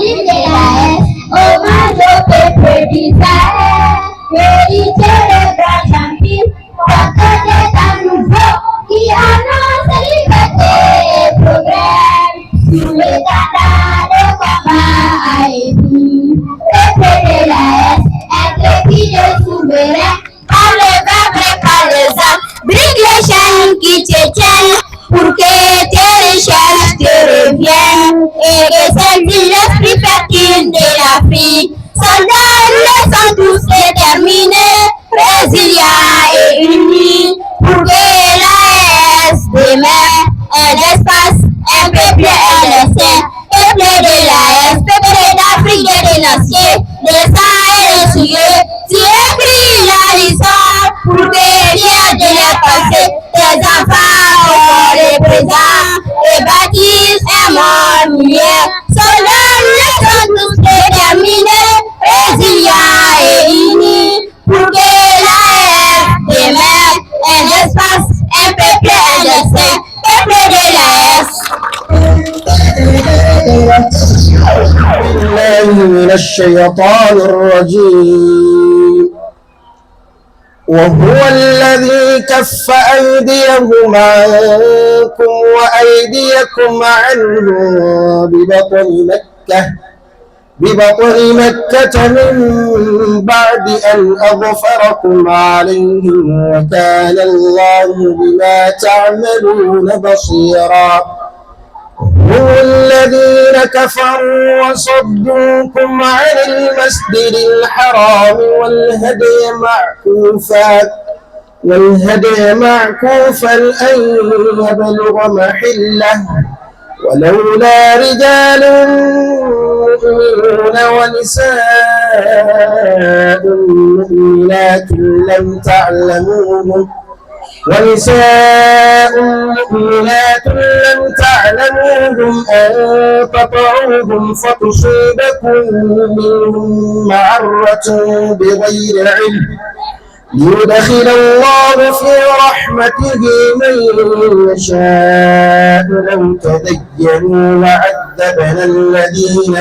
L'hymne de l'AES, hommage au peuple du Sahel, héritier de grands empires, porteur d'état nouveau, qui annonce liberté et progrès, sous l'étendard de combat à épi. Peuple de l'AES, intrépide et souverain, par le verbe et par les armes, brise les chaînes qui te tiennent, pour que tes richesses te reviennent, et que celles de l'esprit fertile de l'Afrique. Soldats, nous sommes tous déterminés, résilients et unis, pour que l'AES demeure un espace, un peuple, un destin. Peuple de l'AES, peuple d'Afrique et des nations, de sang et de sueur, tu écris la l'histoire pour que fiers de leur passé, tes enfants au le présent et bâtissent un monde meilleur. Soldats, nous sommes tous déterminés, résilients et unis, pour que l'AES demeure un espace, un peuple, un destin, peuple de l'AES. بالله من الشيطان الرجيم. وهو الذي كف أيديهم عنكم وأيديكم عنهم ببطن مكة من بعد أن أظفركم عليهم، وكان الله بما تعملون بصيرا. هم الذين كفروا وصدوكم عن المسجد الحرام والهدي معكوفا أن يبلغ محله، ولولا رجال مؤمنون ونساء مؤمنات لم تعلموهم أن تطئوهم فتصيبكم منهم معرة بغير علم، ليدخل الله في رحمته من يشاء. لو تزينوا لعذبنا الذين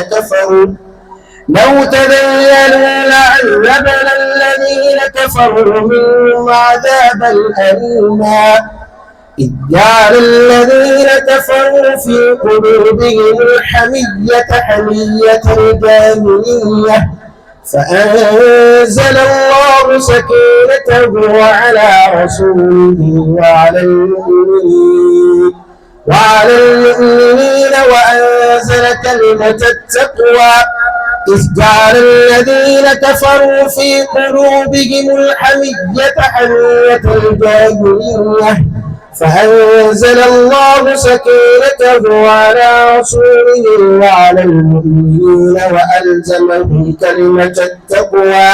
كفروا منهم عذابا أليما. إذ جعل الذين كفروا في قلوبهم الحمية حمية الجاهلية، فأنزل الله سكينته على رسوله وعلى المؤمنين وأنزل كلمة التقوى. إذ جعل الذين كفروا في قلوبهم الحمية حمية الجاهلية، فأنزل الله سكينته على رسوله وعلى المؤمنين وألزمهم كلمة التقوى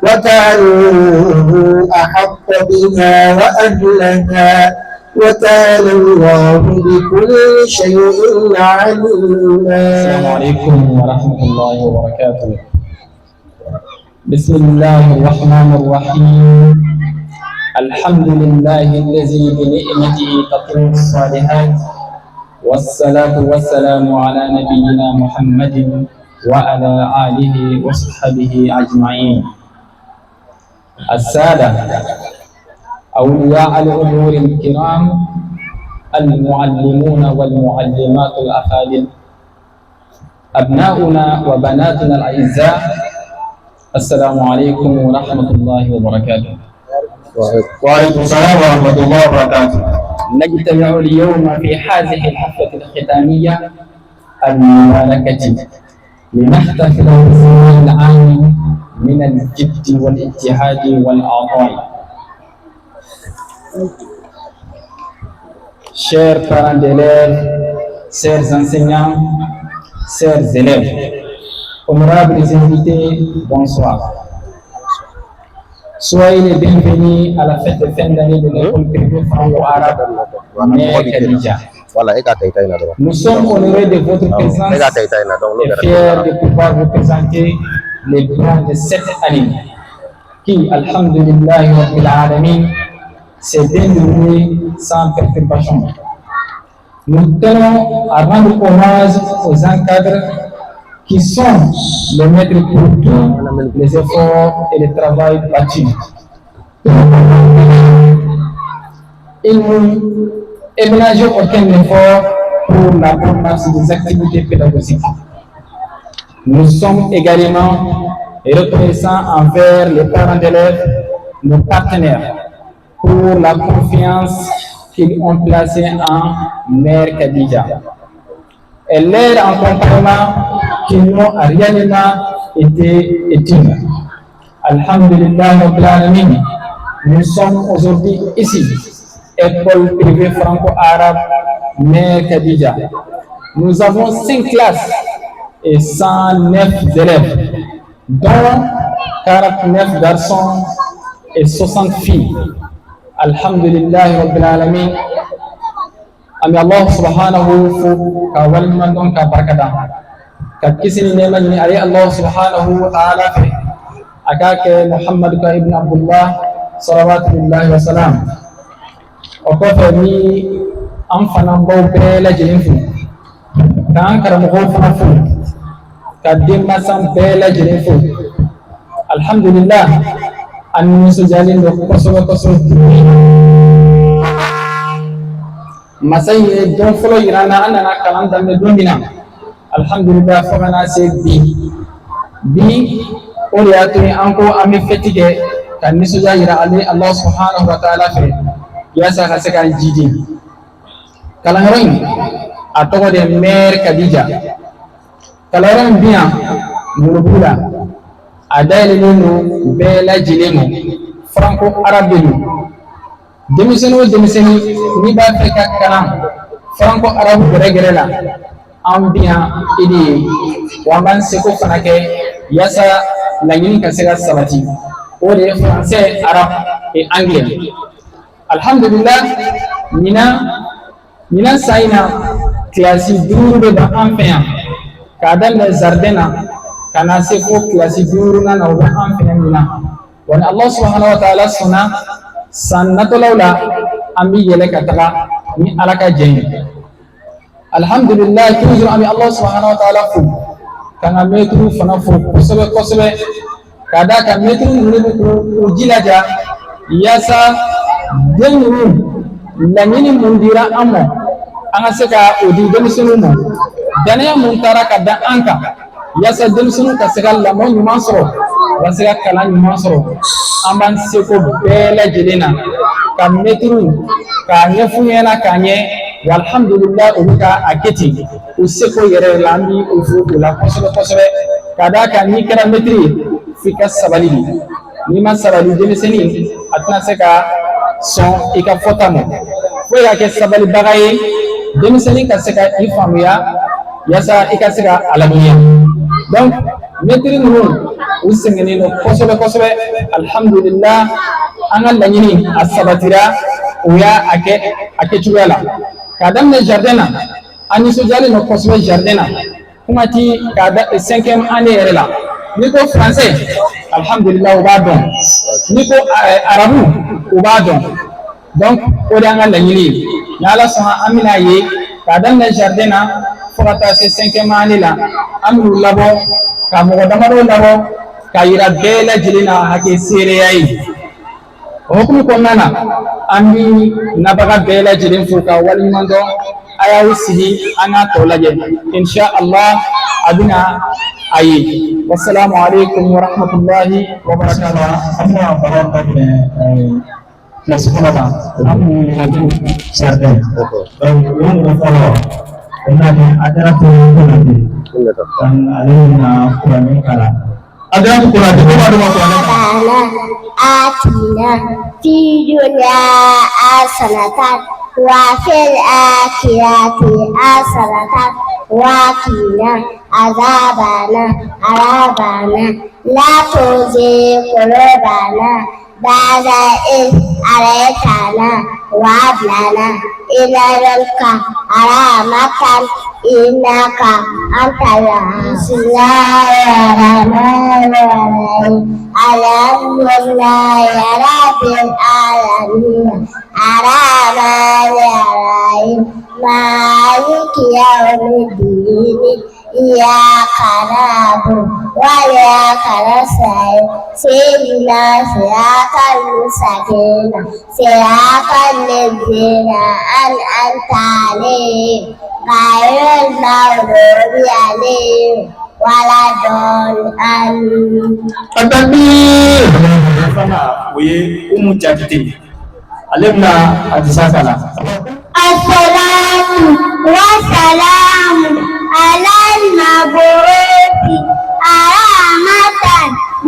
وكانوا أحق بها وأهلها، وكان الله بكل شيء عليما. السلام عليكم ورحمة الله وبركاته. بسم الله الرحمن الرحيم. الحمد لله الذي بنعمته تتم الصالحات، والصلاة والسلام على نبينا محمد وعلى آله وصحبه أجمعين. السادة أولياء الأمور الكرام، المعلمون والمعلمات الأفاضل، أبناؤنا وبناتنا الأعزاء، السلام عليكم ورحمة الله وبركاته. وعليكم السلام ورحمة الله وبركاته. نجتمع اليوم في هذه الحفلة الختامية المباركة لنحتفل بثمار العام من الجد والاجتهاد والعطاء. Chers parents d'élèves, chers enseignants, chers élèves, honorables invités, bonsoir. Soyez les bienvenus à la fête de fin d'année de l'école privée franco-arabe Mère Khadija. Voilà, e k'a ta i ta in na dɔrɔn. Nous sommes honorés de votre présence E k'a ta i ta in na, donc n'o et kɛra fiers de pouvoir vous présenter les bilans de cette année qui, الحمد لله رب العالمين, s'est bien déroulée sans perturbation. Nous tenons à rendre hommage aux encadreurs qui sont les maîtres pour tous les efforts et le travail battu. Ils n'ont ménagé aucun effort pour la bonne marche des activités pédagogiques. Nous sommes également reconnaissants envers les parents d'élèves, nos partenaires, pour la confiance qu'ils ont placée en Mère Khadija et leur accompagnement qui n'ont réellement été utiles. الحمد لله رب العالمين. Nous sommes aujourd'hui ici, école privée franco-arabe Mère Khadija. Nous avons cinq classes et 109 élèves, dont 49 garçons et 60 filles. الحمد لله رب العالمين. An bɛ Allah سبحانه fo ka waleɲuman dɔn ka barika da ka kisi ni nɛɛma ɲini ale Allah سبحانه وتعالى fɛ, a k'a kɛ Muhammadu ka ibn Abdullah صلوات الله وسلام. O kɔfɛ, ni an fana baw bɛɛ lajɛlen fo, k'an karamɔgɔw fana fo, ka denmansa bɛɛ lajɛlen fo. Alhamdulillah, an nisɔndiyalen don kosɛbɛ kosɛbɛ. Masa in ye don fɔlɔ yira an na, an nana kalan daminɛ don min na, alhamdulillah, fo ka na se bi. Bi o de y'a to an ko an bɛ fɛti kɛ ka nisɔndiya yira ale Allah سبحانه وتعالى fɛ, yaasa ka se k'an jidi. Kalanyɔrɔ in a tɔgɔ de Mère Khadija. Kalanyɔrɔ in bi yan Moribugu la, a dayɛlɛlen don bɛɛ lajɛlen ma. Franco arabe de don. Denmisɛnnin o denmisɛnnin n'i b'a fɛ ka kalan franco arabe gɛrɛ gɛrɛ la, an bi yan i de ye wa. An b'an seko fana kɛ yaasa laɲini ka se ka sabati. O de ye français, arabe et anglais. Alhamdulillah, ɲinan san in na, kilasi 5 bɛ ban an fɛ yan, k'a daminɛ jardin na ka na se fo kilasi duurunan na, o bɛ an fɛ yan ɲinan. Wa ni Allah سبحانه وتعالى sɔnna, san natɔlaw la an bɛ yɛlɛ ka taga ni Ala ka jɛn ye. Alhamdulillah, toujours an bɛ Allah سبحانه وتعالى fo, k'an ka mɛtiriw fana fo kosɛbɛ kosɛbɛ, ka d'a kan mɛtiri ninnu bɛ k'u jilaja yaasa den ninnu, laɲini mun dira an ma, an ka se ka o di denmisɛnninw ma. Danaya mun taara ka da an kan yaasa denmisɛnninw ka se ka lamɔ ɲuman sɔrɔ, u ka se ka kalan ɲuman sɔrɔ, an b'an seko bɛɛ lajɛlen na ka mɛtiriw k'a ɲɛf'u ɲɛna k'a ɲɛ. Wa alhamdulillah, u bɛ ka a kɛ ten u seko yɛrɛ la. An bi u fo o la kosɛbɛ kosɛbɛ, ka d'a kan n'i kɛra mɛtiri ye, f'i ka sabali de. N'i ma sabali, denmisɛnnin a tɛna se ka sɔn i ka fɔta ma. Fo i ka kɛ sabalibaga ye, denmisɛnnin ka se ka i faamuya, yaasa i ka se ka a ladɔnniya. Donc mɛtiri ninnu, u sɛgɛnnen don kosɛbɛ kosɛbɛ. Alhamdulillah, an ka laɲini a sabatira, u y'a a kɛ a kɛcogoya la. K'a daminɛ jardin na, an nisɔndiyalen don kosɛbɛ jardin na. Kuma ti k'a da cinquième année yɛrɛ la, n'i ko français, alhamdulillah, u b'a dɔn. N'i ko arabu, u b'a dɔn. Donc o de y'an ka laɲini ye. Ni Ala sɔnna, an bɛna ye k'a daminɛ jardin na fo ka taa se cinquième année la, an b'u labɔ ka mɔgɔ damadɔ labɔ k'a yira bɛɛ lajɛlen na hakɛ seereya ye. O hukumu kɔnɔna na, an bi nabaga bɛɛ lajɛlen fo ka waleɲuman dɔn. A y'aw sigi, an k'a tɔ lajɛ insha Allah, a bɛna a ye. والسلام عليكم ورحمة الله وبركاته. An bɛna baro daminɛ kilasi fɔlɔ la, an b'u ɲininka jardin. Donc o mɔgɔ fɔlɔ, o bɛna kɛ Ajaratu Konate. Donc ale bɛna kuranɛ kalan. Ajaratu Konate, ko b'a dɔn ka kuranɛ kalan. ربنا آتنا في الدنيا حسنة وفي الآخرة حسنة وقنا عذاب النار. ربنا لا تزغ قلوبنا بعد إذ هديتنا وهب لنا من لدنك رحمة إنك أنت الوهاب. بسم الله الرحمن الرحيم. الحمد لله رب العالمين. الرحمن الرحيم. مالك يوم الدين. إياك نعبد وإياك نستعين اهدنا الصراط المستقيم صراط الذين أنعمت عليهم غير المغضوب عليهم ولا الضالين. Takbir. Filanan, o ye Umu Jakite ye. Ale bɛna Adisa kalan. الصلاة والسلام على المبعوث رحمة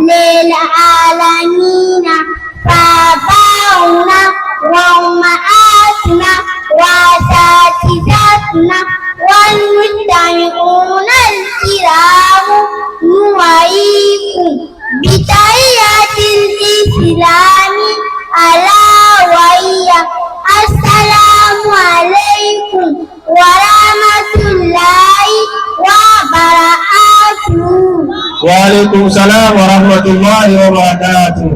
للعالمين فآباؤنا وأمهاتنا وأساتذتنا والمستمعون الكرام نحييكم بتحية الإسلام ألا وهي السلام عليكم ورحمة الله وبركاته. وعليكم السلام ورحمة الله وبركاته.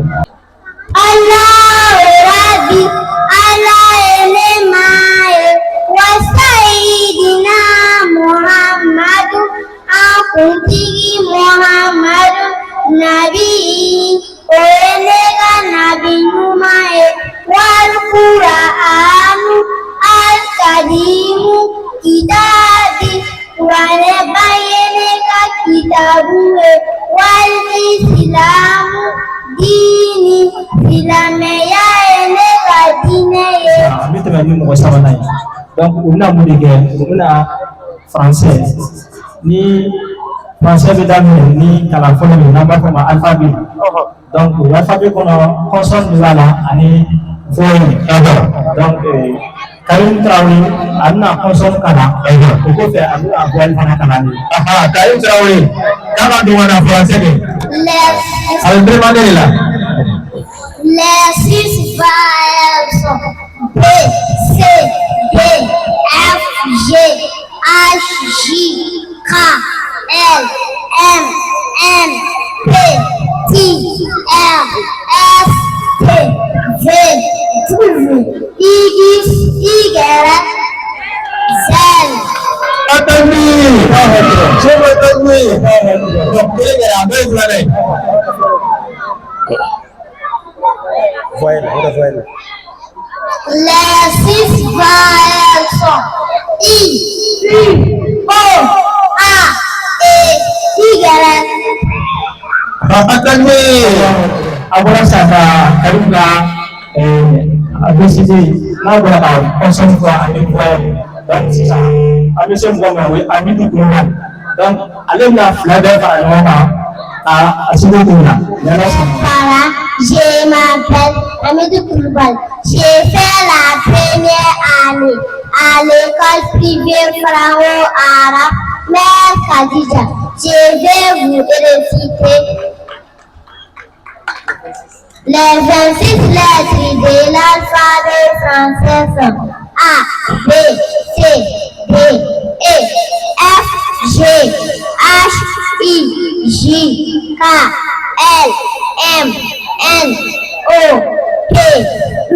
الله ربي على الماء وسيدنا محمد akuntigi Muhammadu nabi o ye ne ka nabi ɲuman ye wal-Qur'anu al-karimu kitabi kuranɛba ye ne ka kitabu ye wal-isilamu diini silamɛya ye ne ka diinɛ ye. An bɛ tɛmɛ ni mɔgɔ sabanan ye. Donc u bɛna mun de kɛ? U bɛna français, ni français bɛ daminɛ ni kalan fɔlɔ min n'an b'a fɔ o ma alphabet. Donc o alphabet kɔnɔ, consonne de b'a la ani voyelle. Donc Karim Traoré, a bɛna consonne kalan, o kɔfɛ a bɛna voyelle fana kalan de. Karim Traoré k'a ka don ka na français kɛ. Les, A bɛ demandé de la. Les six voyelles sont B, C, D, F, G, H, J, K, L, M, N, P, Q, R, S, T, V, W, X, Y, Z. Takbir. Super takbir. Donc kelen kɛra, a bɛɛ ye filanan ye. Voyelle, o de voyelle. Les six voyelles sont I, U, O, A, E, Y. Takbir. A bɔra sisan ka Karim ka ABCD n'a bɔra ka consonne fɔ ani voyelle. Donc sisan an bɛ se mɔgɔ ma, o ye Amidu Kulubali. Donc ale bɛna fila bɛɛ fara ɲɔgɔn kan ka a seko kun na ni Ala sɔnna. Voilà, je m'appelle Amidou Koulibaly. J'ai fait la première année à l'école privée franco-arabe Mère Khadija. Je vais vous réciter les 26 lettres de l'alphabet français sont A, B, C, D, E, F, G, H, I, J, K, L, M, N, O, P, Q,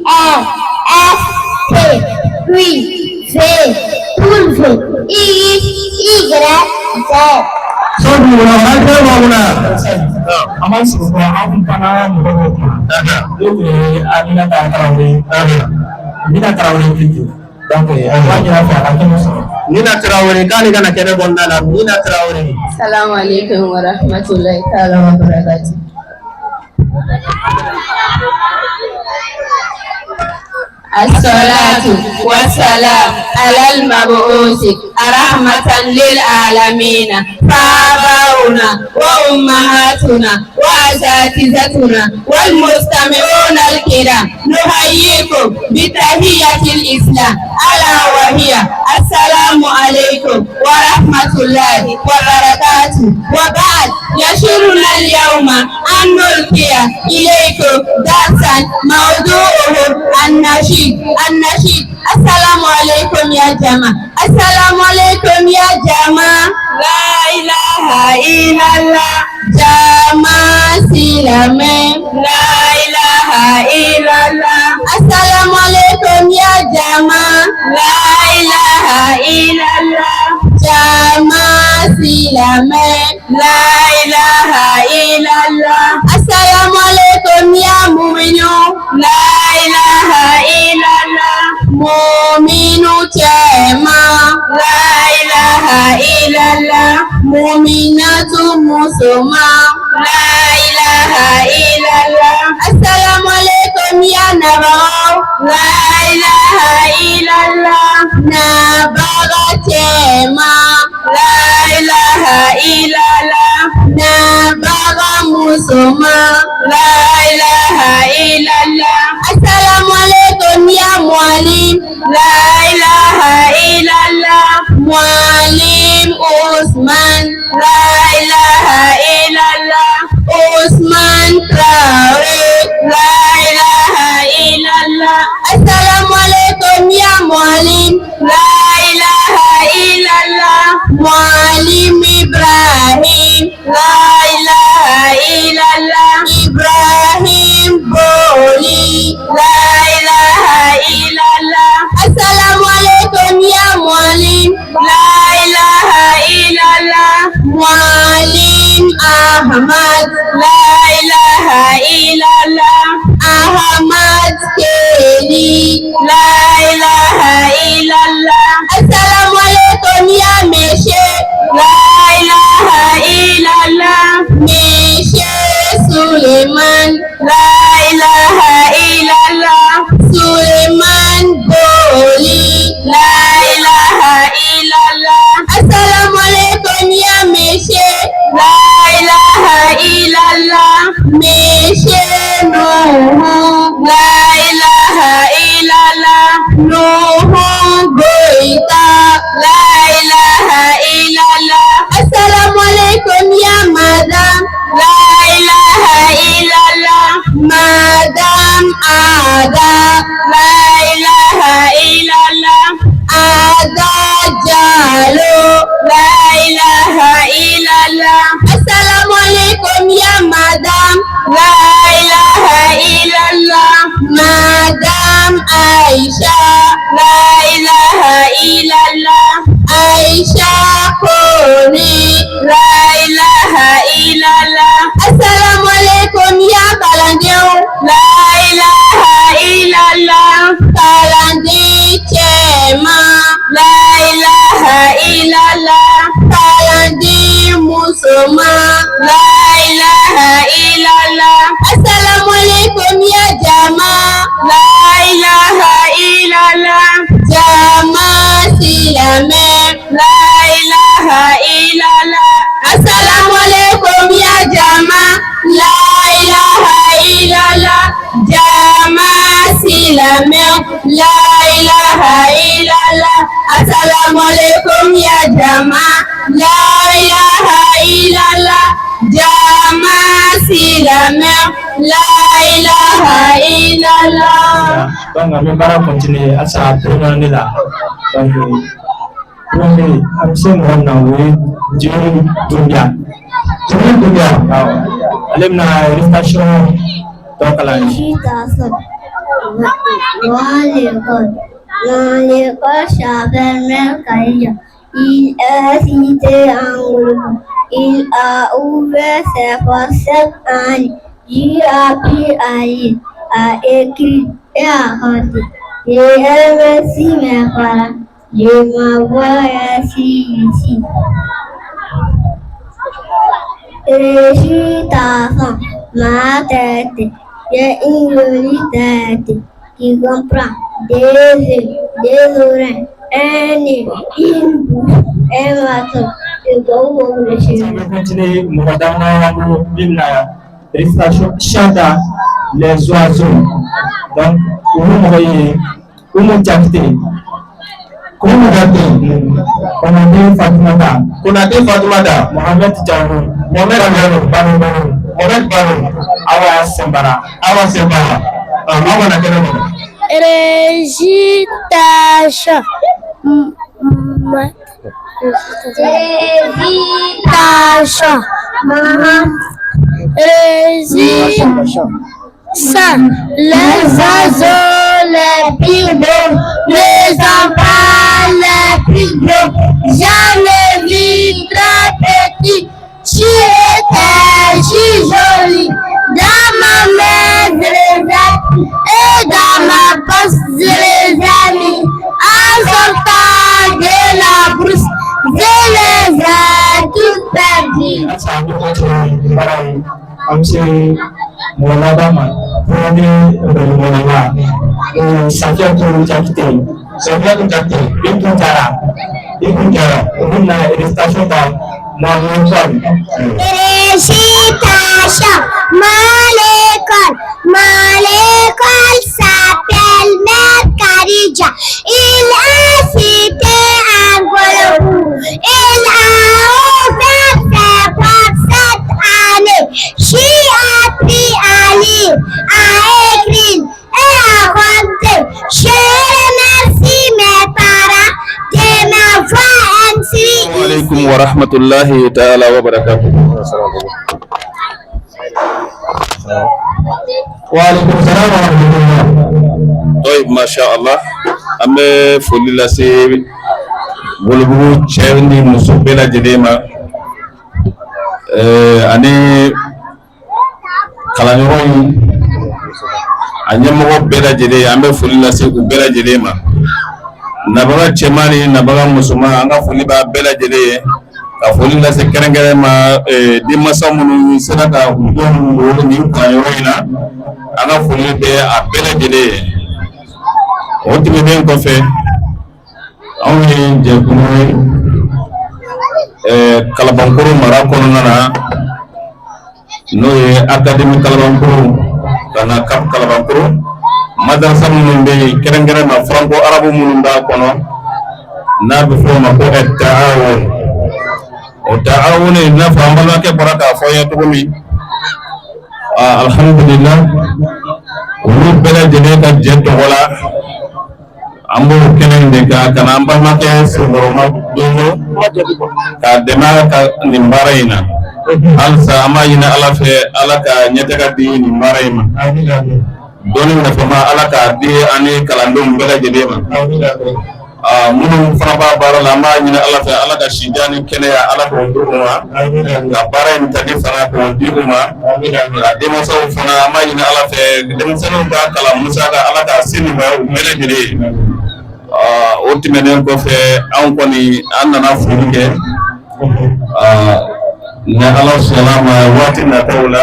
R, S, T, U, V, W, X, Y, Z. Sabu munna an tɛ bɔ munna. An b'an sigi kɔ, an kun panna mɔgɔ dɔw kunna, n'o tun ye Aminata Tarawele, Nina Tarawele plutôt. Donc an b'a ɲini a fɛ a ka kɛnɛ sɔrɔ. Nina Traoré k'ale ka na kɛnɛ kɔnɔna la, Nina Traoré. السلام عليكم ورحمة الله تعالى وبركاته. الصلاة والسلام على المبعوث رحمة للعالمين فآباؤنا وأمهاتنا وأساتذتنا والمستمعون الكرام نحييكم بتحية الإسلام ألا وهي السلام عليكم ورحمة الله وبركاته. وبعد، يسرنا اليوم أن نلقي إليكم درسا موضوعه النشيد النشيد. السلام عليكم يا جماعة، السلام عليكم يا جماعة. لا إله إلا الله. جماعة سلامين. لا إله إلا الله. السلام عليكم يا جماعة. لا إله إلا الله. جماعة. silamɛ. La ilaha illallah. Assalamu alaikum ya muminu. La ilaha illallah. Muminu cɛman. La ilaha illallah. Muminatu musoman. La ilaha illallah. Assalamu alaikum ya nabagaw. La ilaha illallah. Nabaga cɛman. La ilaha illallah. Nabaga musoman. La ilaha illallah. Assalamu alaikum ya mualim. La ilaha illallah. Mualim Usman. La ilaha illallah. Usman Traoré. La ilaha illallah. Assalamu alaikum ya mualim. La ilaha illallah. Mualim Ibrahim. La ilaha illallah. Ibrahim Boli. La ilaha illallah. Assalamu alaikum ya mualim. La ilaha illallah. Mualim Ahmad. La ilaha illallah. Ahmad Keli. La ilaha illallah. Assalamu alaikum ya monsieur. La ilaha illallah. Monsieur Suleiman. La ilaha illallah. Suleiman Boli. La ilaha illallah. Assalamu alaikum ya monsieur. La ilaha illallah. Monsieur Nuhu. La ilaha illallah. Nuhu Goita. La ilaha illallah. Assalamu alaikum ya madam. La ilaha illallah. Madam Ada. La ilaha illallah. Ada Jalo. La ilaha illallah. Assalamu alaikum ya madam. La ilaha illallah. Madam Aisha. La ilaha illallah. Aisha Kone. La ilaha illallah. Assalamu alaikum ya kalandenw. La ilaha illallah. Kalanden cɛman. La ilaha illallah. Kalanden musoman. La ilaha illallah. Assalamu alaikum ya jama. La ilaha illallah. Jama silamɛ. La ilaha illallah. Assalamu alaikum ya jama. La ilaha illallah. Jama silamɛ. La ilaha illallah. Assalamu alaikum ya jama. La ilaha illallah. Jama silamɛ. La ilaha illallah. Donc an bɛ baara continuer halisa première année la. Donc premier an bɛ se mɔgɔ min na, o ye Jibril Dunbiya. Jibril Dunbiya. Awɔ, ale bɛna récitation tɔ kalan ye. Citation. Va à l'école. Dans l'école s'appelle Mercaïa. Il est cité en groupe. Il a ouvert ses portes cette année. J'ai appris à lire, à écrire et à compter. Je remercie mes parents de m'avoir reçu ici. Récitation, ma tête. J'ai une jolie tête qui comprend des yeux, des oreilles, un nez, une bouche, un menton. Et beaucoup de cheveux. An bɛ continuer, mɔgɔ damadɔ b'an bolo min bɛna récitation chanta les oiseaux. Donc olu mɔgɔ ye Umu Jakite. Umu Jakite. Konate Fatumata. Konate Fatumata. Mohamed Jalo. Mohamed Jalo. Bano Bano. Mohamed Bano. Awa Sembara. Awa Sembara. Awa na kɛnɛ kɔnɔ. Récitation. Récitation. Récitation. Les oiseaux les plus beaux, les enfants les plus gros. J'en ai vu très petit, tu étais si joli. Dans ma main, je les ai et dans ma poche, je les ai mis. En sortant de la brousse, je les ai tous perdus. Halisa an bɛ continuer baara ye, an bɛ se mɔgɔ laban ma, fo ni ekɔlimɔgɔla Safiyatu Jakite. Safiyatu Jakite. Bintu Jara. Bintu Jara. O bɛ na récitation ta Mohamed. Récitation. Mon école, mon école s'appelle Mère Khadija. Il est cité à Gouloumbou. Il a ouvert ses portes cette année. J'ai appris à lire, à écrire et à compter. Je remercie mes parents de m'avoir inscrit. Alaikum wa rahmatullahi ta'ala wa barakatuh. Wa alaikum salam wa rahmatullah. طيب ما شاء الله, an bɛ foli lase Wolobugu cɛ ni muso bɛɛ lajɛlen ma, ani kalanyɔrɔ in a ɲɛmɔgɔ bɛɛ lajɛlen, an bɛ foli lase u bɛɛ lajɛlen ma. Nabaga cɛman ni nabaga musoman, an ka foli b'a bɛɛ lajɛlen ye, ka foli lase kɛrɛnkɛrɛn ma denmansa minnu sera ka u denw don nin kalanyɔrɔ in na, an ka foli bɛ a bɛɛ lajɛlen ye. O tɛmɛnen kɔfɛ, anw ye jɛkulu ye Kalabankoro mara kɔnɔna na, n'o ye Académie Kalabankoro ka na CAP Kalabankoro, madarasa minnu bɛ yen, kɛrɛnkɛrɛn ma franco arabe minnu b'a kɔnɔ, n'a bɛ fɔ o ma ko taawun. O taawun, i n'a fɔ an balimakɛ bɔra k'a fɔ n ye cogo min, alhamdulillah, olu bɛɛ lajɛlen ka jɛ tɔgɔ la, an b'o kɛnɛ in de kan ka na an balimakɛ senkɔrɔma don k'a dɛmɛ a ka nin baara in na. Halisa an b'a ɲini Ala fɛ, Ala ka ɲɛtaga di nin baara in ma, dɔnni nafama, Ala k'a di ani kalandenw bɛɛ lajɛlen ma. Minnu fana b'a baara la, an b'a ɲini Ala fɛ, Ala ka sijan ni kɛnɛya, Ala k'o di u ma, ka baara in tali fana k'o di u ma. Ka denmansaw fana, an b'a ɲini Ala fɛ, denmisɛnninw ka kalan musaka, Ala k'a se nɔgɔya u bɛɛ lajɛlen ye. O tɛmɛnen kɔfɛ, anw kɔni an nana foli kɛ. Ni Ala sɔnna ma, waati nataw la,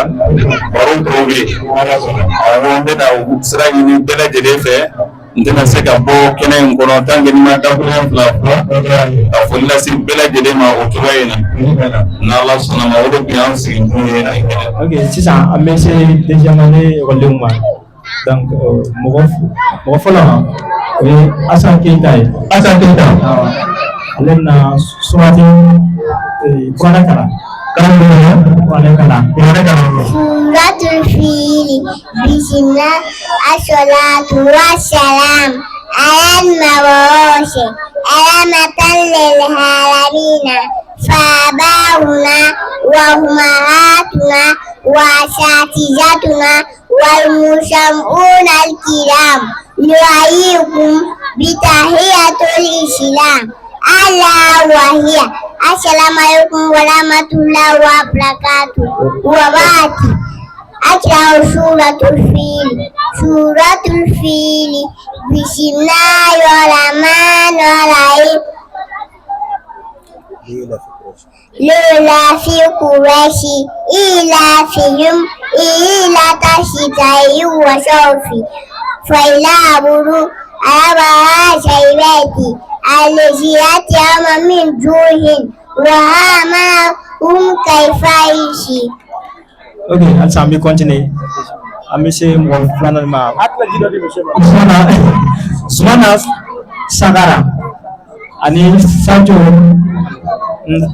baro tɔw bɛ yen, awɔ, n bɛna sira ɲini bɛɛ lajɛlen fɛ. N tɛna se ka bɔ kɛnɛ in kɔnɔ tant que ni ma dakuruɲɛ fila fɔ ka foli lase bɛɛ lajɛlen ma o cogoya in na. N'Ala sɔnna ma, o de tun y'an sigi kun ye nin kɛnɛ. Ok, sisan an bɛ se deuxième année ekɔlidenw ma. Donc mɔgɔ fɔlɔ, o ye Asan Keyita ye. Asan Keyita. Awɔ, ale bɛna surati kuranɛ kalan. Kalan jumɛn? Kuranɛ kalan. Kuranɛ kalan. سورة الفيل. بسم الله الصلاة والسلام على المبعوث رحمة للعالمين فآباؤنا وأمهاتنا وأساتذتنا والمستمعون الكرام، نحييكم بتحية الإسلام، ألا وهي السلام عليكم ورحمة الله وبركاته. وبعد، أقرأ سورة الفيل. سورة الفيل. بسم الله الرحمن الرحيم. لإيلاف قريش إيلافهم رحلة الشتاء والصيف فليعبدوا رب هذا البيت الذي أطعمهم من جوع وآمنهم كيف. Ok, halisa an bɛ continuer, an bɛ se mɔgɔ filanan ma, Sumana Sagara ani Sajo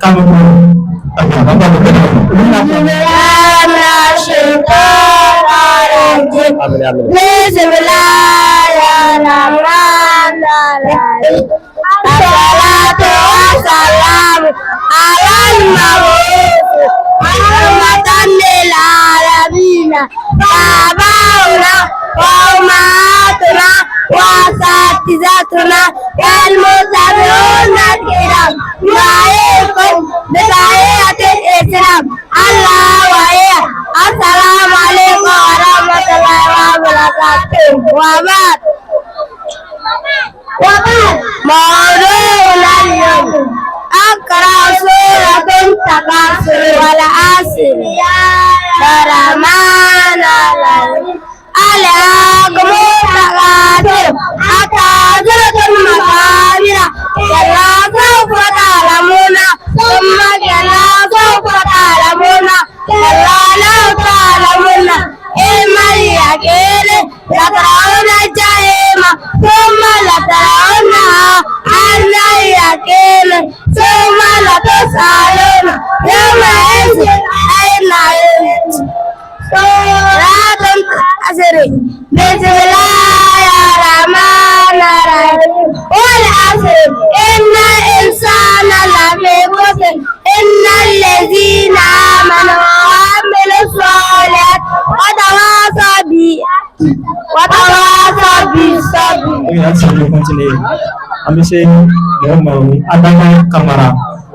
Kamiko. Olu na بسم الله الرحمن الرحيم. الصلاة والسلام على المبعوث رحمة للعالمين. آباؤنا وأمهاتنا. وأساتذتنا والمتابعون الكرام، نحييكم بتحية الإسلام، الله وهي السلام عليكم ورحمة الله وبركاته. وبعد موضوعنا اليوم أقرأ سورة التكاثر والعصر الرحمن الرحيم ألهاكم التكاثر حتى زرتم المقابر كلا سوف تعلمون ثم كلا سوف تعلمون كلا لو تعلمون علم اليقين لترون الجحيم ثم لترونها عين اليقين ثم لتسألون يومئذ عن النعيم. سورة العصر. بسم الله الرحمن الرحيم. والعصر إن الإنسان لفي خسر إلا الذين آمنوا وعملوا الصالحات وتواصوا بالصبر. Ok, halisa an bɛ continuer. An bɛ se mɔgɔ ma, o ye Adama Kamara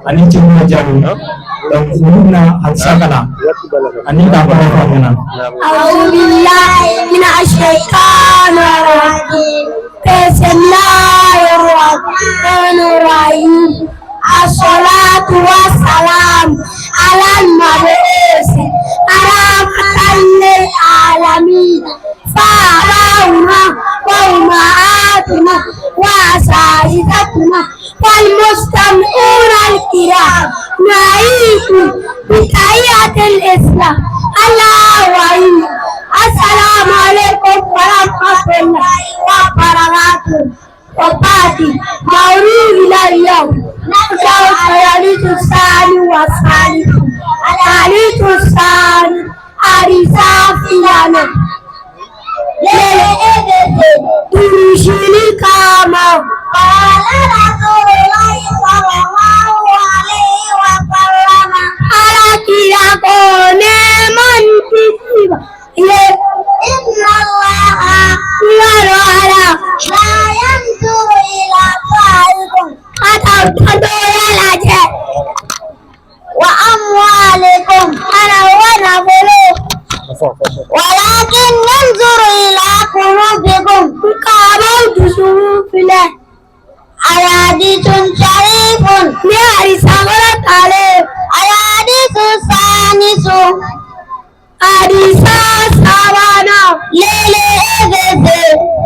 ani Cɛkuma Jalo. Donc olu bɛna halisa ka na ani k'a kɔrɔ fɔ an ɲɛna. أعوذ بالله من الشيطان الرجيم. بسم الله الرحمن الرحيم. الصلاة والسلام على المبعوث رحمة للعالمين، فآباؤنا وأمهاتنا وأساتذتنا والمستمعون الكرام، نحييكم بتحية الإسلام، الله وهي السلام عليكم ورحمة الله وبركاته. وبعد، موضوعنا اليوم نقرأ الحديث الثاني والثالث. الحديث الثاني حديث فينا Turishini kama قال رسول الله صلى الله عليه وسلم ala kira ko nɛɛma ni kisi b'a ye إن الله yɔrɔ ala لا ينظر إلى صوركم ka t'aw dantoya lajɛ وأموالكم ana wa nafolo ولكن ينظر إلى قلوبكم k'a b'aw dusukun filɛ. الحديث شريف ni hadisa kɔrɔ talen. الحديث الثالث hadisa sabanan للإذن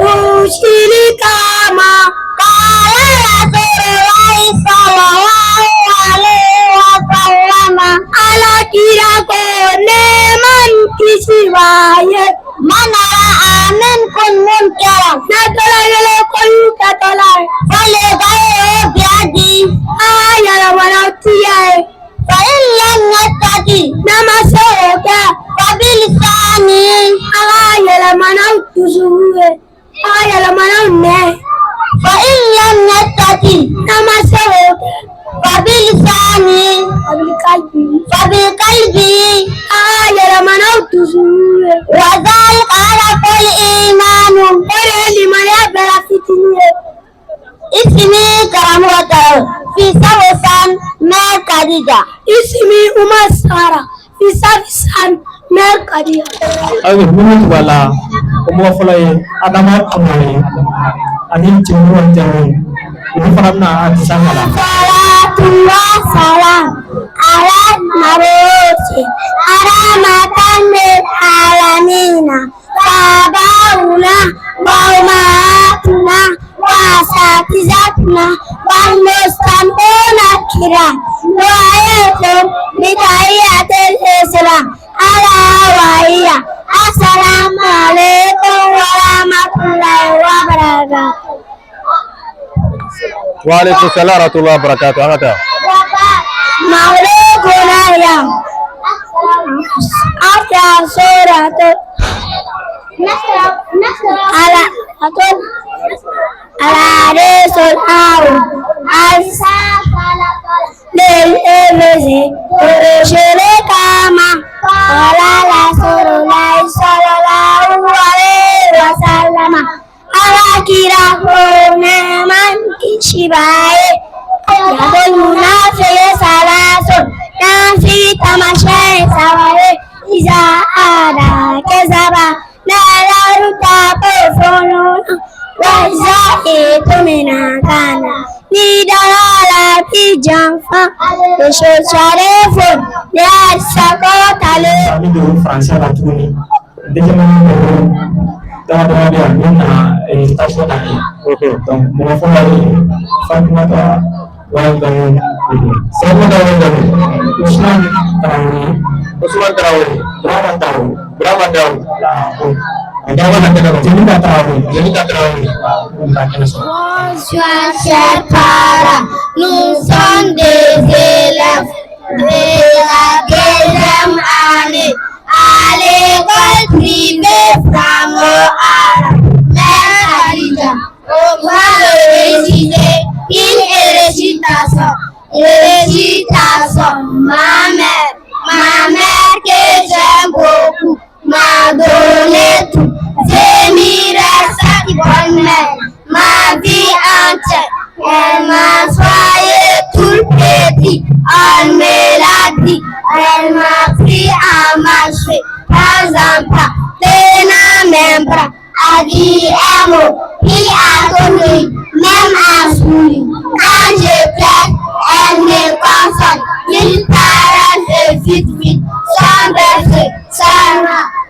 tusili kama قال رسول الله صلى الله عليه وسلم ala kira ko nɛɛma ni kisi b'a ye من رأى منكم منكرا n'a tɔla kelen kojugu kɛtɔla ye فليغيره بيده a yɛlɛmana tiya ye فإن لم يستطع n'a ma se o kɛ فبلسانه a ka yɛlɛmana dusukun ye a ka yɛlɛmana nɛn فإن لم يستطع n'a ma se o kɛ فبلسانه فبقلبه فبقلبه a ka yɛlɛmana dusukun ye وذلك أضعف الإيمان o de ye limaniya bɛɛ la fitinin ye. اسمي كرامة في سوسن مير خديجة. اسمي أمة سارة في سوسن مير خديجة. Ayiwa, minnu tun b'a la, o mɔgɔ fɔlɔ ye Adama Kamara ye ani Cɛkuma Jalo ye. Olu fana bɛna hadisa kalan. صلاة وسلام على المبعوث رحمة للعالمين، آباؤنا وأمهاتنا وأساتذتنا والمستمعون الكرام، نحييكم بتحية الإسلام، ألا وهي السلام عليكم ورحمة الله وبركاته. وعليكم السلام ورحمة الله وبركاته. An ka taa. موضوعنا اليوم أقرأ سورة على الحديث الأول للإبز كما قال رسول الله صلى الله عليه وسلم ala kira. kisiba ye. Yadol munafiki salasun, nafiki taamasiyɛn saba ye. Iza ada kezaba, n'alaruta ko fɔlɔ, wa iza etomina kana. Ni dara la bi janfa, le fo, ne asako tale. An bɛ don français la tuguni. Deuxième année mɔgɔ dama dama bɛ yan min nana station na yen. Donc mɔgɔ fɔlɔ ye Fatumata Wali Fatumata Wali. Usman Traoré. Usman Traoré. Burama Traoré. Burama Traoré. Voilà. Jelika Traoré. Jelika Traoré. Olu ka kɛnɛ sɔrɔ. Bonsoir, chers parents. Nous sommes des élèves de la deuxième année à l'école privée franco-arabe. Mère Khadija, on va réciter une récitation. Récitation. Ma mère que j'aime beaucoup, m'a donné tout. J'aimerais cette bonne mère, ma vie entière. Elle m'a soigné tout petit, on me l'a dit. Elle m'a appris à marcher pas à pas, tenant mes bras, à dire un mot, puis à conduire, même à sourire. Quand je pleure, elle me console. Mille paroles et vite, vite, sans bercer, sans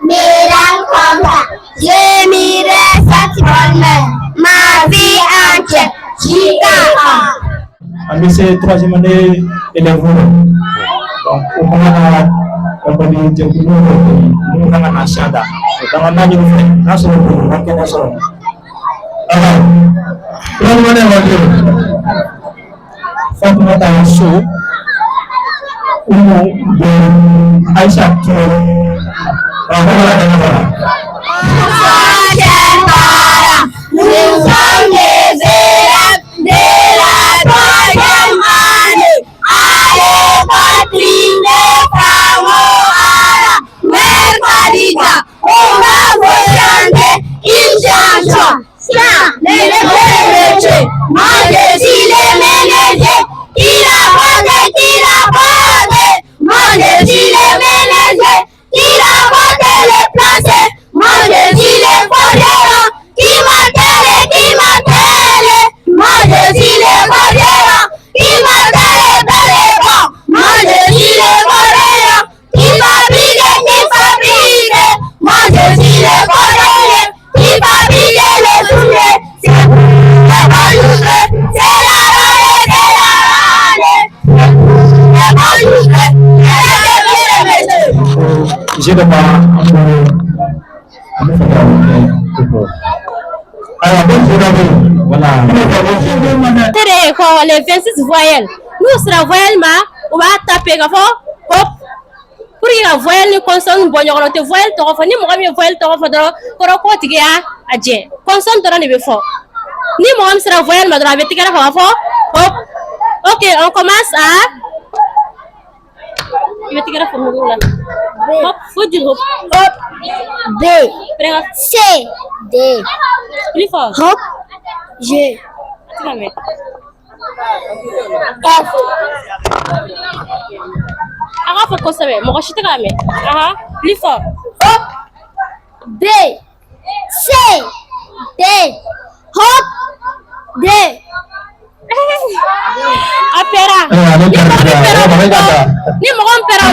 me rencontre. J'aimerais cette bonne mère, ma vie entière, jusqu'à An bɛ se troisième année élèves ma. Donc o kɔnɔna na, ekɔli jɛkulu dɔ bɛ yen minnu kan ka na siya da. Donc an b'a ɲini u fɛ n'a sɔrɔ u ka kɛnɛ sɔrɔ. Troisième année école. Fatumata So, Umu Ben Aïcha Touré. Bonsoir, chers parents. Nous sommes des élèves de la troisième année à l'école privée franco-arabe. Mère Khadija, on va vous chanter une chanson. Chant, les métiers. Moi, je suis le menuisier. Qui l'a porté, qui l'a porté. Moi, je suis le menuisier. Qui l'a porté, le plancher. Moi, je suis le forgeron. Qui martèle, qui martèle. Moi, je suis le forgeron. Qui martèle dans les ponts. Moi, je suis le forgeron. Qui fabrique, qui fabrique. Moi, je suis le forgeron. Qui fabrique les souliers. C'est c'est c'est la râle, c'est la râle. C'est c'est Jeu dɔ b'an bolo, an bɛ fɛ ka o kɛ. Ayiwa, ko jeu dɔ bɛ yen. Voilà. Tere ko les 26 voyelles. N'u sera voyelle ma, u b'a taper ka fɔ hop pour que ka voyelle ni consonne bɔ ɲɔgɔn na. O tɛ voyelle tɔgɔ fɔ. Ni mɔgɔ min ye voyelle tɔgɔ fɔ dɔrɔn, kɔrɔ k'o tigi y'a a jɛ. Consonne dɔrɔn de bɛ fɔ. Ni mɔgɔ min sera voyelle ma dɔrɔn, a bɛ tigɛrɛ fɔ, a b'a fɔ hop. Ok, on commence à i bɛ tigɛrɛ fɔ mugu la. Hop, faut dire hop. Hop, B, Prends. C, D, Plus fort. Hop, G, A tɛ ka mɛn. F, A k'a fɔ kosɛbɛ, mɔgɔ si tɛ k'a mɛn. Ahan, plus fort. Hop, B, C, D, hop, D. A pɛra. Ayiwa, ale Ni mɔgɔ min pɛrɛ pɛra, o ale bɛ ka bɔ. taa. Ni mɔgɔ min pɛra,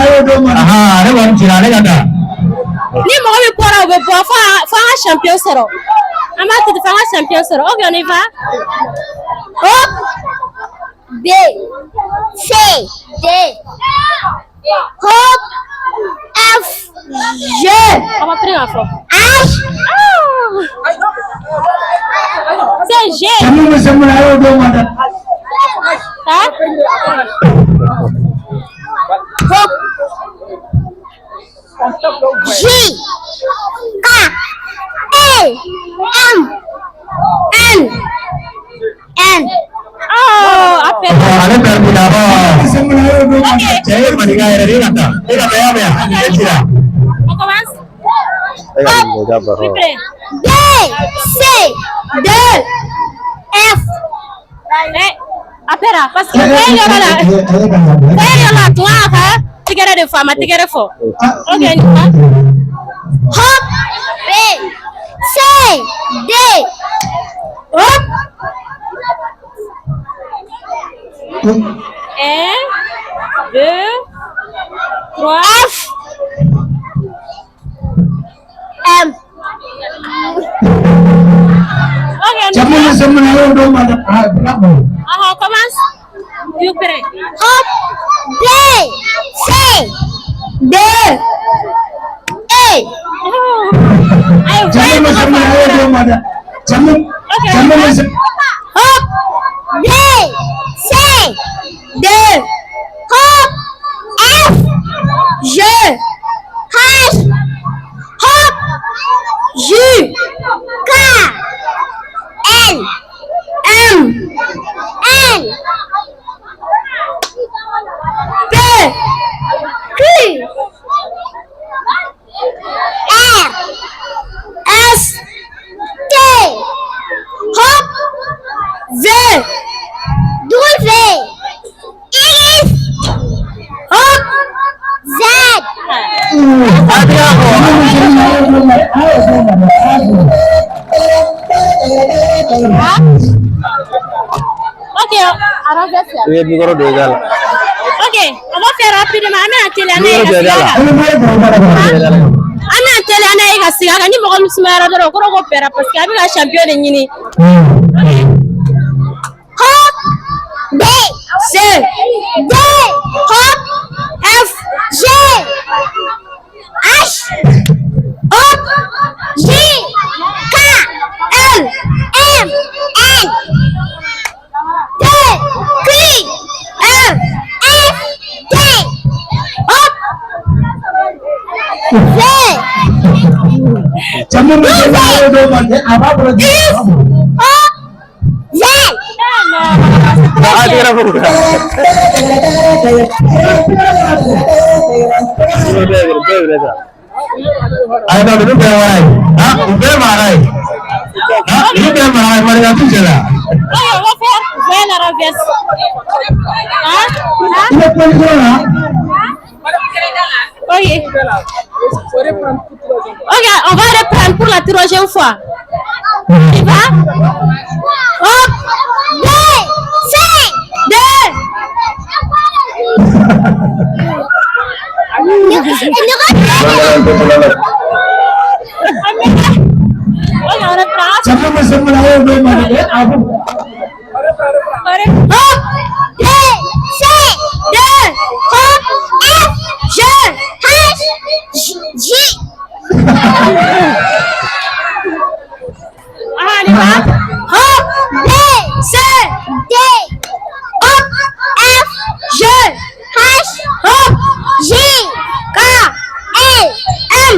o bɛ bɔ. Ahan, ale kɔni cira, ale ka taa. Ni mɔgɔ min bɔra, o bɛ bɔ fo an ka champion sɔrɔ. An b'a to ten fo an ka champion sɔrɔ. Ok, on y va. Hop, B, C, D, hop, F, G, A b'a pere k'a fɔ. H, C'est G. Hein? Hop, J, K, E, M, N, N. Oh, a pɛrɛ. Ale pɛrɛ la. Cɛ ye maninka yɛrɛ de, e ka taa, e ka taa, y'a mɛn wa? E cira. On commence. Plus près. B, C, D, F, Eh, a pɛra parce que voyelle yɔrɔ la, voyelle yɔrɔ la, a tun kan ka tigɛrɛ de fɔ, a ma tigɛrɛ fɔ. Ok, on y va. Hop, B, C, D. Hop. Un, deux, trois. F, M. Ok, on y Jamu va. ni jamu na y'o dɔn ma dɛ. Ah, bravo. Ah, on commence. You prêt? Hop, B, C, D, E. Oh. Ayi, Jamu voyelle ni tɔgɔ jamu fɔ na a y'o yɔrɔ la. dɔn ma dɛ. Jamu Ok, on y jamu va. ni jamu. Hop, B, C, D. Hop, F, G, H, Hop, J, K, L, M, N, P, Q, R, S, T, Hop, V, W, X, Hop, Z. Jamu ni jamu na y'o dɔn ma dɛ. A y'o dɔn ma dɛ. A y'o dɔn. Ok, on renverse là. I bɛ micro don i da la. Ok, on va faire rapidement. An bɛna teliya n'a ye Micro ka don i sigi da a la. kan. E bɛ bɔ e bɔ Micro don i da la. An bɛna teliya n'a ye ka sigi a kan. Ni mɔgɔ min sumayara dɔrɔn, o kɔrɔ ko pɛrɛ parce que a bɛ ka champion de ɲini. Hop, B, C, D, Hop, F, G, H, Hop, J, K, L, M, N, T, Q, R, S, T, Hop, V, Jamu ni jamu na y'o dɔn ma dɛ. A b'a bolo. X, Hop, Z. Eh non, c'est A très bien. tɛgɛrɛ fɔ kunna. Bɛɛ bɛɛ bɛɛ ta. Ayi, non, ninnu bɛɛ ye wara ye. Ah, u bɛɛ ye maraka ye. Ah, ninnu bɛɛ ye maraka ye, maninka t'u cɛ la. Ok, on va faire voyelle à renverse. Hein? Hein? I bɛ position na. Ok. Ok, on va reprendre pour la troisième fois. On y va? Hop, B, C, D. Ok, on reprend. Jamu ni jamu na y'o dɔn ma dɛ. A b'o. Hop, B, C, D, Hop, F, G, H, J. Ah, on y va? Hop, B, C, D, Hop, F, G, H, Hop, J, K, L, M,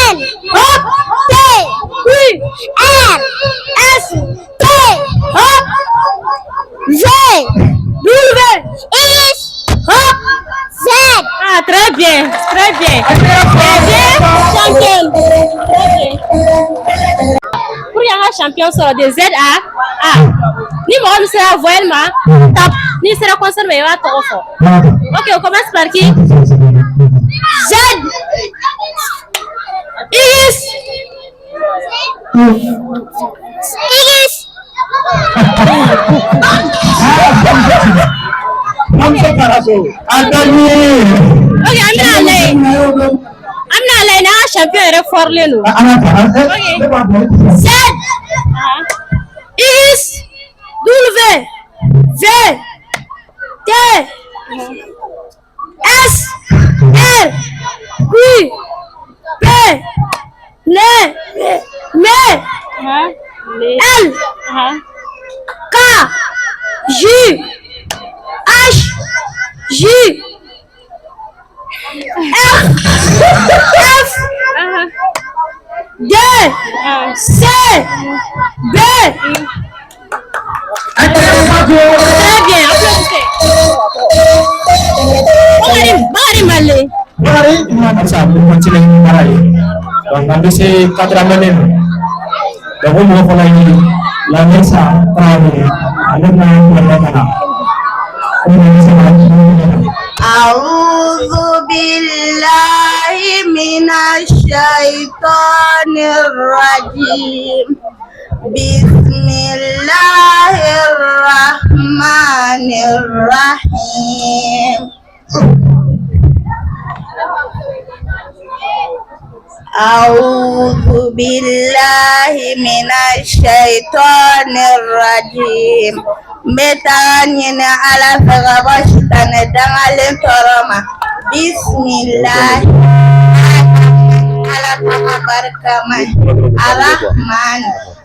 N, Hop, P, Q, R, S, T, Hop, V, W, X, Hop, Z. Ah, très bien, très bien. Très bien, champion. Très bien. Pour qu'il y ait un champion sɔrɔ de Z à A. Ni mɔgɔ min sera voyelle ma, tape. N'i sera consonne ma, i b'a tɔgɔ fɔ. Ok, on commence par qui? Z, X, X, Bamuso taara so. A ka ɲi. Ok, an bɛna lajɛ. An bɛna lajɛ n'an ka champion yɛrɛ fɔrilen don. An ka ta. Ok. Ne b'a bɔ. Z, Ah. X, W, V, T, S, R, Q, P, N, M, Ah. L, Ah. K, J, H, J, R, F, Ah. D, Ah. C, B. Très bien, applaudissez. Bakari, Bakari Malé. Bakari halisa an bɛ continuer ni baara ye. Donc an bɛ se quatrième année ma. Donc o mɔgɔ fana ye Lamisa Traoré ale bɛna kulonkɛ ka na o de bɛ se ka أعوذ بالله من الشيطان الرجيم بسم الله الرحمن الرحيم أعوذ بالله من الشيطان الرجيم n bɛ taga ɲini Ala fɛ ka bɔ sitanɛ dangalen tɔɔrɔ ma bisimilahi Ala tɔgɔ barikama arahman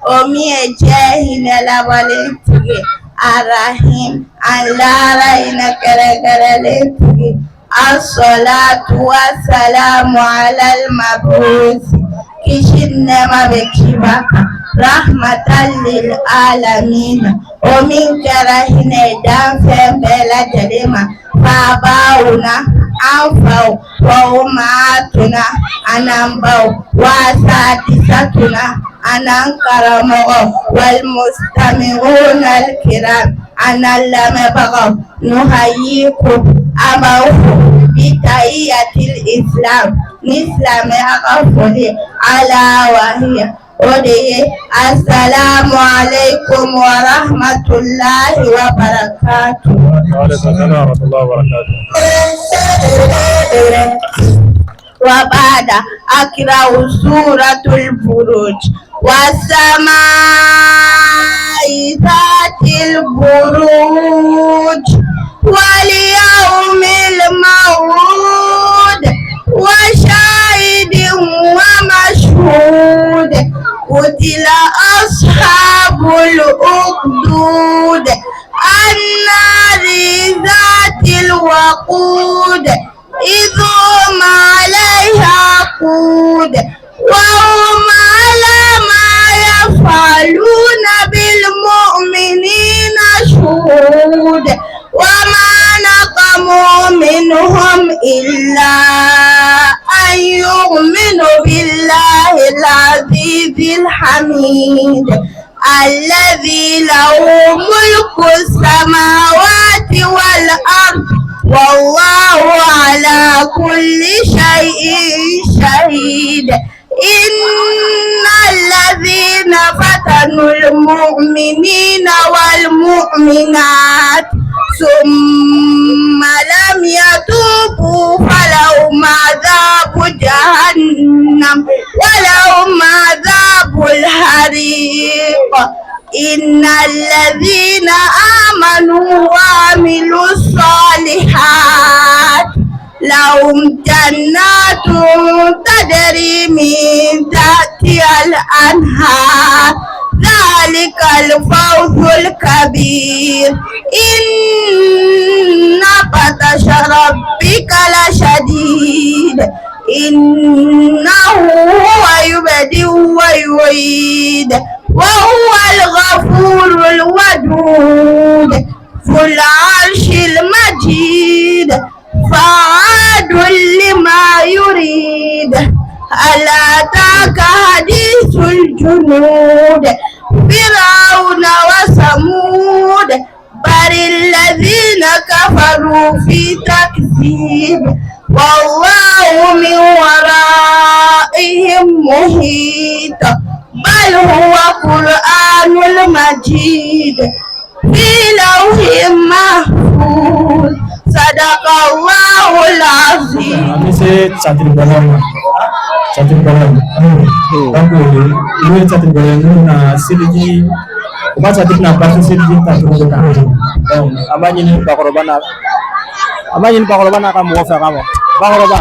o min ye diɲɛ hinɛ labɔlen tigi arahim ani lahara hinɛ kɛrɛnkɛrɛnlen tigi Assalatu wassalamu alal mabusi kisi ni nɛɛma bɛ ciba kan rahmatan lil alamin o min kɛra hinɛ ye danfɛn bɛɛ lajɛlen ma faabawuna an faw wa umahatuna an'an baw wa asatisatuna an'an karamɔgɔ wal mustami'una al kiram an'an lamɛnbagaw nuhayikum an b'aw fo bitahiyatil islam ni silamɛya ka foli ala wahiya o de ye asalamu alaikum wa rahmatulahi wa barakatuh. وبعد أقرأ سورة البروج والسماء ذات البروج واليوم الموعود وشاهد ومشهود قتل أصحاب الأخدود النار ذات الوقود إذ هم عليها قود وهم على ما يفعلون بالمؤمنين شهود وما نقموا منهم إلا أن يؤمنوا بالله العزيز الحميد الذي له ملك السماوات والأرض والله على كل شيء شهيد إن الذين فتنوا المؤمنين والمؤمنات ثم لم يتوبوا فلهم عذاب جهنم ولهم عذاب الحريق إن الذين آمنوا وعملوا الصالحات لهم جنات تجري من تحتها الأنهار ذلك الفوز الكبير إن بطش ربك لشديد إنه هو يبدئ ويعيد وهو الغفور الودود ذو العرش المجيد فعاد لما يريد هل أتاك حديث الجنود فرعون وثمود بل الذين كفروا في تكذيب والله من ورائهم محيط بل هو قرآن المجيد في لوح محفوظ صدق الله العظيم. An bɛ se catiribɔlaw ma, catiribɔlaw. Donc olu ye catiribɔlaw ye minnu na seliji, u ka catiri na basi seliji ta cogo de kan. Donc an b'a ɲini bakɔrɔba n'a an b'a ɲini bakɔrɔba n'a ka mɔgɔ fɛ a ka ma bakɔrɔba.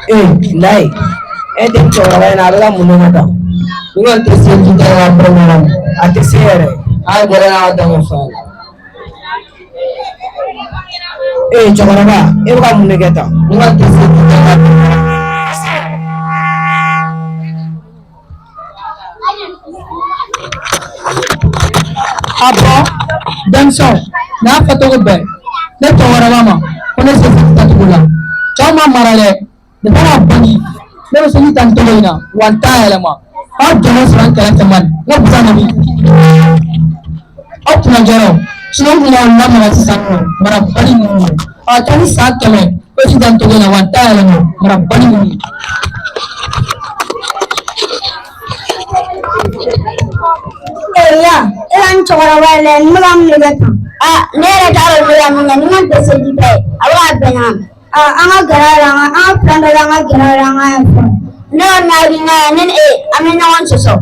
Ee Layi, e den cɛkɔrɔba in na a bɛ ka mun de kɛ tan? Ni kɔni tɛ seliji ta ka bɔ ɲɔgɔn a tɛ se yɛrɛ. An bɔra n'a ka danko f'a ye. Ee cɛkɔrɔba, e bɛ ka mun de kɛ tan? Ni kɔni tɛ seliji ta ka bɔ ɲɔgɔn. Ah bon? Denmisɛnw, n'a fɔcogo bɛɛ ne cɛkɔrɔba ma ko ne se tacogo la, cɛw ma mara dɛ. Depuis a bange ne bɛ seli ta nin cogo in na, wa n t'a yɛlɛma. Aw jɔn sɔrɔ n kɛrɛfɛ man, ne busan na min aw kunna jɔrɔ, sinɔn kun y'aw lamaga sisan nɔ marabali ninnu. A ka ni san 100 o ti ta nin cogo in na, wa n t'a yɛlɛma marabali ninnu. Ya, e ka nin cɛkɔrɔba in lajɛ, nin bɛ ka mun de kɛ tan? Aa, ne yɛrɛ t'a dɔn ne bɛ ka mun kɛ, ni n tɛ seliji ta ye, a bɛ k'a bɛɛ ɲagami. Aa, an ka gɛrɛ a la, an ka plan dɔ la, an ka gɛrɛ a la, an ka ɲɛfɔ. Ne kɔni hakilina ye, ne ni e, an bɛ ɲɔgɔn sɔsɔ.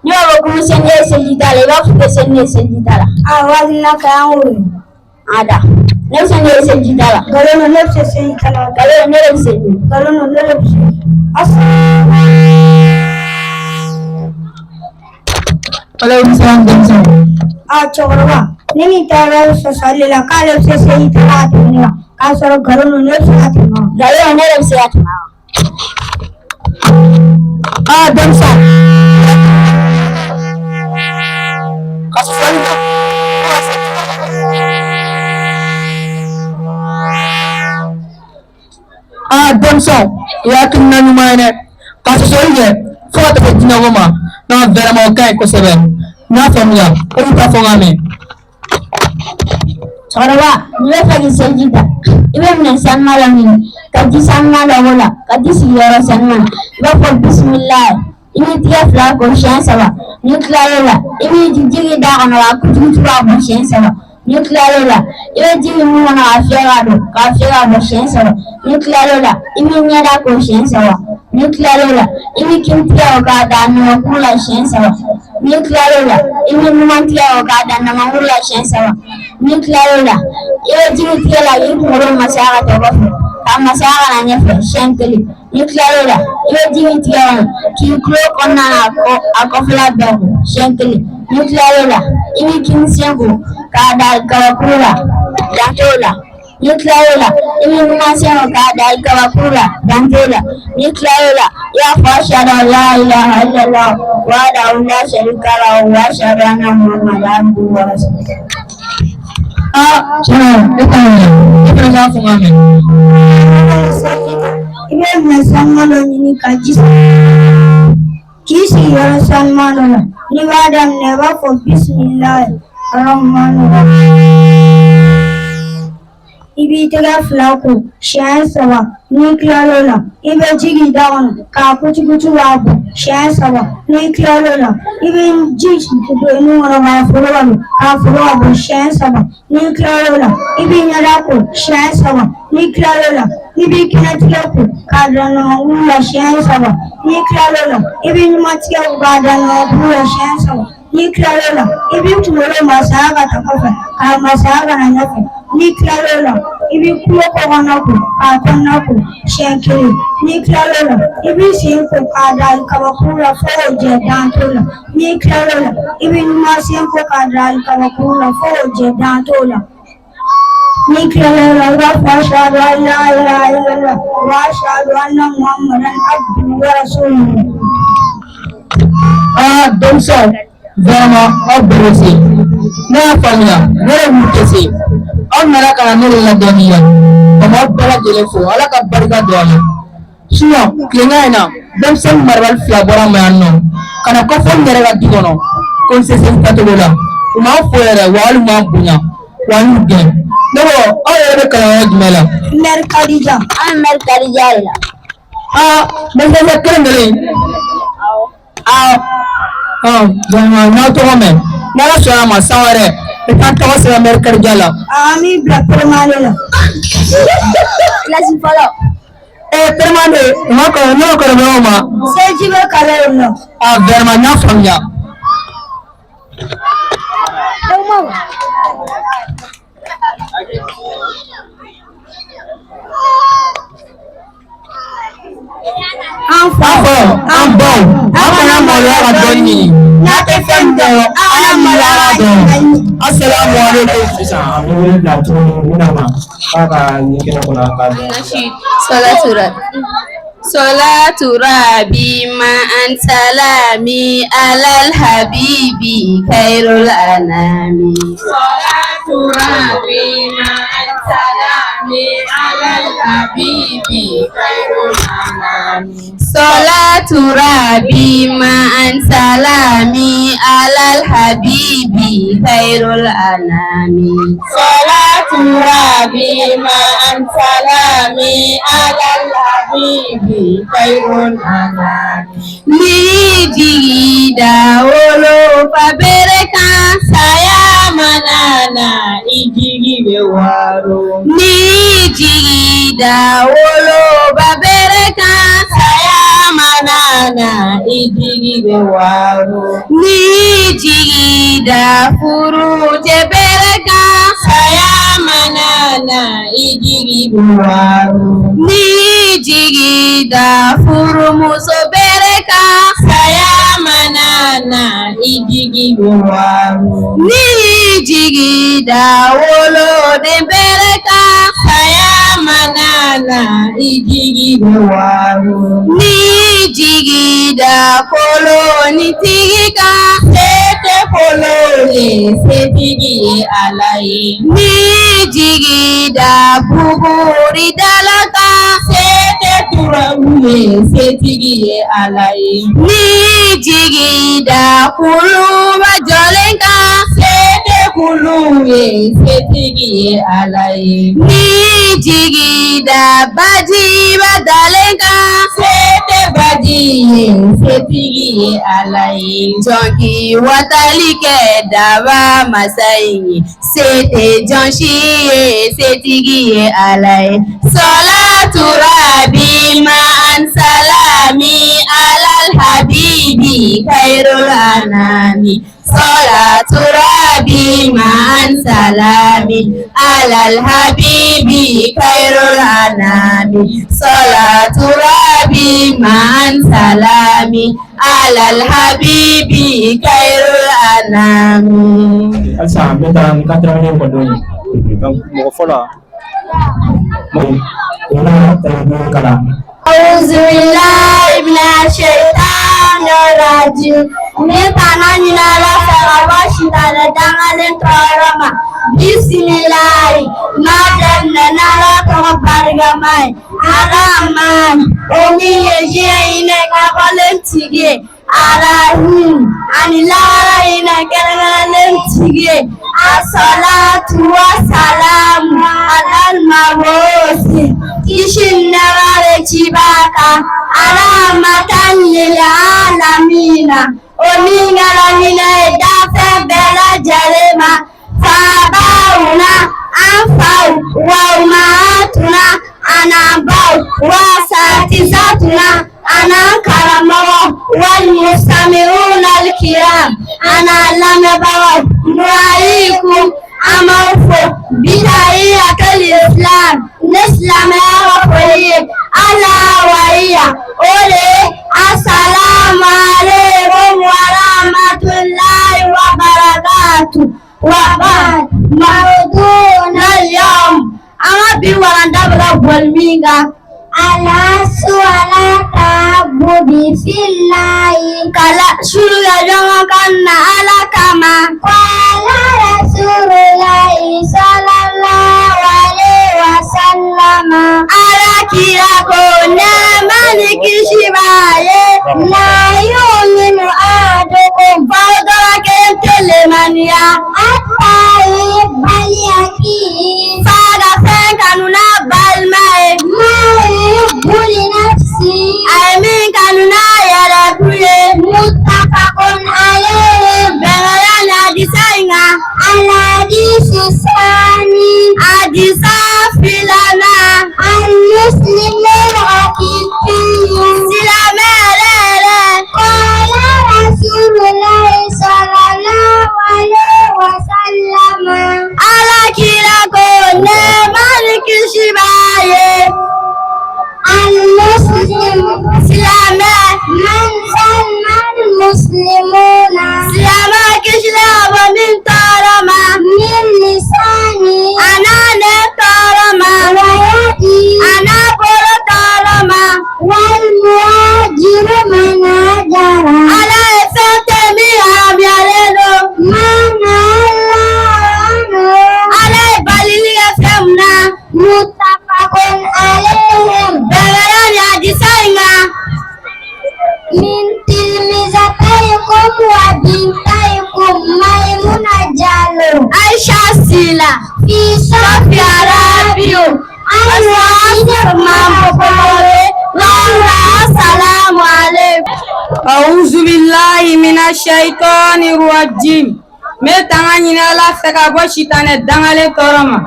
Ne b'a fɔ ko n bɛ se ne ye seliji ta la, i b'a fɔ ko se ne ye seliji ta la. Aa, o hakilina ka ɲi, an k'o ye. A da, ne bɛ se ne ye seliji ta la. Nkalon don, ne bɛ se seliji ta la. Nkalon don, ne de bɛ se. Nkalon don, ne de bɛ se. Aleykum salaam denmisɛnw. Aa cɛkɔrɔba, ne ni taara sɔsɔli de la k'ale bɛ se seliji ta la ka tɛmɛ ne kan, k'a sɔrɔ nkalon don, ne bɛ se ka tɛmɛ a kan. Nkalon don, ne de bɛ se ka tɛmɛ a kan. Aa denmisɛnw. Ka sɔsɔli kɛ. Aa denmisɛnw, o ye hakilina ɲuman ye dɛ, ka sɔsɔli kɛ fo ka taa se jinɛko ma. Non, vraiment o ka ɲi kosɛbɛ. N y'a faamuya, o bɛ taa fɔ n ka mɛn. Cɛkɔrɔba, n'i bɛ fɛ k'i seliji ta, i bɛ minɛn sanuman dɔ ɲini ka ji sanuman dɔ k'o la, ka t'i sigi yɔrɔ sanuman na, i b'a fɔ bisimilayi, i b'i tigɛ fila ko siɲɛ saba. N'i tilal'o la, i b'i ji k'i da kɔnɔ k'a kutukutu k'a bɔ siɲɛ saba. N'i tilal'o la, i bɛ ji min kɔnɔ k'a fiyɛ ka don, k'a fiyɛ ka bɔ siɲɛ saba. N'i tilal'o la, i b'i ɲɛda ko siɲɛ saba. N'i tilal'o la, i b'i kini tigɛ ko k'a da numankuru la siɲɛ saba. N'i tilal'o la, i b'i numan tigɛ ko k'a da namankuru la siɲɛ saba. N'i tilal'o la, i bɛ ji k'i tigɛ la k'i kunkolo masaya ka taa kɔfɛ, k'a masaya ka na ɲɛfɛ siɲɛ kelen. N'i tilal'o la, i bɛ ji k'i tigɛ kɔnɔ k'i tulo kɔnɔna n'a a kɔfɛla bɛɛ ko siɲɛ kelen. N'i tilal'o la, i b'i kini sen ko k'a da kabakuru la, dan t'o la. N'i tilal'o la, i b'i numan sen ko k'a da kabakuru la, dan t'o la. N'i tilal'o la, i b'a fɔ ashadu an la ilaha illallah wahdahu la sharika lahu wa ashadu anna muhammadan abduhu wa rasuluhu. Aa tiɲɛ na, e ta ye e fana k'a fɔ n ka mɛn. I bɛ minɛn sanuman dɔ ɲini ka ji k'i sigi yɔrɔ sanuman dɔ la. N'i b'a daminɛ, i b'a fɔ bisimilahi rahmani rahim. I b'i tɛgɛ fila ko siɲɛ saba. N'i tilal'o la, i bɛ ji k'i da kɔnɔ k'a kucukucu k'a bɔ siɲɛ saba. N'i tilal'o la, i bɛ ji don i nun kɔnɔ k'a folo ka don, k'a folo ka bɔ siɲɛ saba. N'i tilal'o la, i b'i ɲɛda ko siɲɛ saba. N'i tilal'o la, i b'i kɛnɛtigɛ ko k'a da nɔnɔkuru la siɲɛ saba. N'i tilal'o la, i b'i ɲumantigɛ ko k'a da nɔnɔkuru la siɲɛ saba. N'i tilal'o la, i b'i kunkolo masaya ka taa kɔfɛ, k'a masaya ka na ɲɛfɛ. N'i tilal'o la, i b'i tulo kɔkɔnɔ ko k'a kɔnɔna ko siɲɛ kelen. N'i tilal'o la, i b'i sen ko k'a da kabakuru la fo k'o jɛ, dan t'o la. N'i tilal'o la, i b'i numan sen ko k'a da kabakuru la fo k'o jɛ, dan t'o la. N'i tilal'o la, i b'a fɔ ashadu an la ilaha illallah wa ashadu anna muhammadan abduhu wa rasuluhu. Aa denmisɛnw, vraiment aw bɛɛ bɛ se. Ne y'a faamuya, ne yɛrɛ b'u tɛ se. Aw nana ka na ne de ladɔnniya. Ka m'aw bɛɛ lajɛlen fo, Ala ka barika don a la. Sinon tilegan in na, denmisɛnnin marabali fila bɔra n ma yan nɔ ka na kɔfɛ n yɛrɛ ka du kɔnɔ ko n se seli tacogo la. U m'an fo yɛrɛ, wa hali u m'an bonya, wa n y'u gɛn. Ne ko aw yɛrɛ bɛ kalan yɔrɔ jumɛn la? Mɛri Kadija. An bɛ Mɛri Kadija de la. Aa madrasa kelen kelen. Aa vraiment n'aw tɔgɔ mɛn, n'Ala sɔnna a ma, san wɛrɛ i taa tɔgɔ sɛbɛn Mɛri Kadija la. An b'i bila première la. Kilasi fɔlɔ. Ee première, u ma kɔrɔ, ne ma kɔrɔbaya o ma. Seliji bɛ kalan yen nɔ. Aa vraiment n y'a faamuya. An faw, an baw, an kana maloya ka dɔnni ɲini. N'a tɛ fɛn min dɔn, an kana maloya k'a dɔn. Asalamu aleykum. Sisan an bɛ wele bila tuguni Mina ma k'a ka ɲɛ kɛnɛ kɔnɔ k'a dɔn. Salatu صلاة ربي مع سلامي على الحبيب خير الأنام. صلاة ربي مع سلامي على الحبيب خير الأنام. صلاة ربي مع سلامي على الحبيب خير الأنام. صلاة ربي مع سلامي على الحبيب خير الأنام. Ni jigi da wolofa bere kan, Saya mana na i jigi bɛ waaro. Ni jigi da woloba bere kan, Saya mana na i jigi bɛ waaro. Ni jigi da furujɛ bere kan, Saya mana na i jigi bɛ waaro. Ni jigi da furumuso bere kan, Saya mana na i jigi bɛ waaro. Ni jigi da woloden bere kan, Saya mana na i jigi bɛ waaro. Ni jigi da kolonitigi kan, Se tɛ kolon ye, setigi ye Ala ye. Ni jigi da buguridala kan, Se tɛ turabu ye, setigi ye Ala ye. Ni jigi da kuluba jɔlen kan, Se tɛ kulu ye, setigi ye Ala ye. Ni jigi da bajiba dalen kan, Se tɛ baji ye, setigi ye Ala ye. Jɔn k'i watali kɛ daba masa in ye, se tɛ jɔn si ye, setigi ye Ala ye. Salatu rabi ma'an salami alal habibi khairul anami. Salatu rabi ma'an salami alal habibi khairul anami. Salatu rabi ma'an salami alal habibi khairul anami. Halisa an bɛ taa ni quatrième ekɔlidenw ye. Donc mɔgɔ fɔlɔ, o na tɛmɛ kalan. أعوذ بالله من الشيطان الرجيم. Ni tana ɲini Ala fɛ ka bɔ sitanɛ dangalen tɔɔrɔ ma. Bisimilahi, n'a daminɛ n'Ala tɔgɔ barikama ye. Arahamani, o min ye diɲɛ hinɛ kabɔlen tigi ye. Arahim, ani lahara hinɛ kɛrɛnkɛrɛnnen tigi ye. Asalatu wa salamu alal mabusi. Kisi ni nɛɛma bɛ cibaa kan. Aramatan lil alamina. O min kɛra hinɛ ye danfɛn bɛɛ lajɛlen ma. Fabaw na, an faw, wa umahatuna, an'an baw, wa asatizatuna, an'an karamɔgɔ, wal mustami'una alkiram, an'an lamɛnbagaw, nuwayikum, an b'aw fo bitahiyatul islam, ni silamɛya ka foli ye, ala wahiya, o de ye asalamu aleykum wa rahmatulahi wa barakatu. Wa ba'd, mawdu'una al-yawm, an ka bi walanda bɛ ka boli min kan. Alasu ala ta'abbudi fillahi. Kala surunya ɲɔgɔn kan na Ala kama. Qala Rasulullahi sallallahu alaihi wa sallama. Ala kira ko nɛɛma ni kisi b'a ye. La yu'minu ahadukum. F'aw dɔ la kelen tɛ lemaniya. Hatta yuhibba li akhihi. F'a ka fɛn kanu n'a balima ye. Ma yuhibbu li nafsihi. A ye min kanu n'a yɛrɛ kun ye. Muttafaqun alayhi. Bɛnbaliya ni hadisa in kan. Al-hadisu sani. Hadisa filanan. Al-muslimul haqiqi. Silamɛ yɛrɛ yɛrɛ. Qala Rasulullahi sallallahu alaihi wa sallam. Ala kira ko nɛɛma ni kisi b'a ye. Al-muslim. Silamɛ. Man salima al-muslimuna. Silamɛ kisila ka bɔ min tɔɔrɔ ma. Min lisani. A n'a nɛn tɔɔrɔ ma. Wa yadi. A n'a bolo tɔɔrɔ ma. Wal Surumana Jara. Ala ye fɛn tɛ min haramuyalen don. Mana la. Ala ye balili kɛ fɛn mun na. Mutafakun alayhim. Bɛnbɛnna ni hadisa in kan. Min tilmizataykum wa bintaykum Maimuna Jalo. Aisha Sila. Fi Sofi Arabiu. Auzu billahi minash shaitani rajim. N bɛ tanga ɲini Ala fɛ ka bɔ sitanɛ dangalen tɔɔrɔ ma.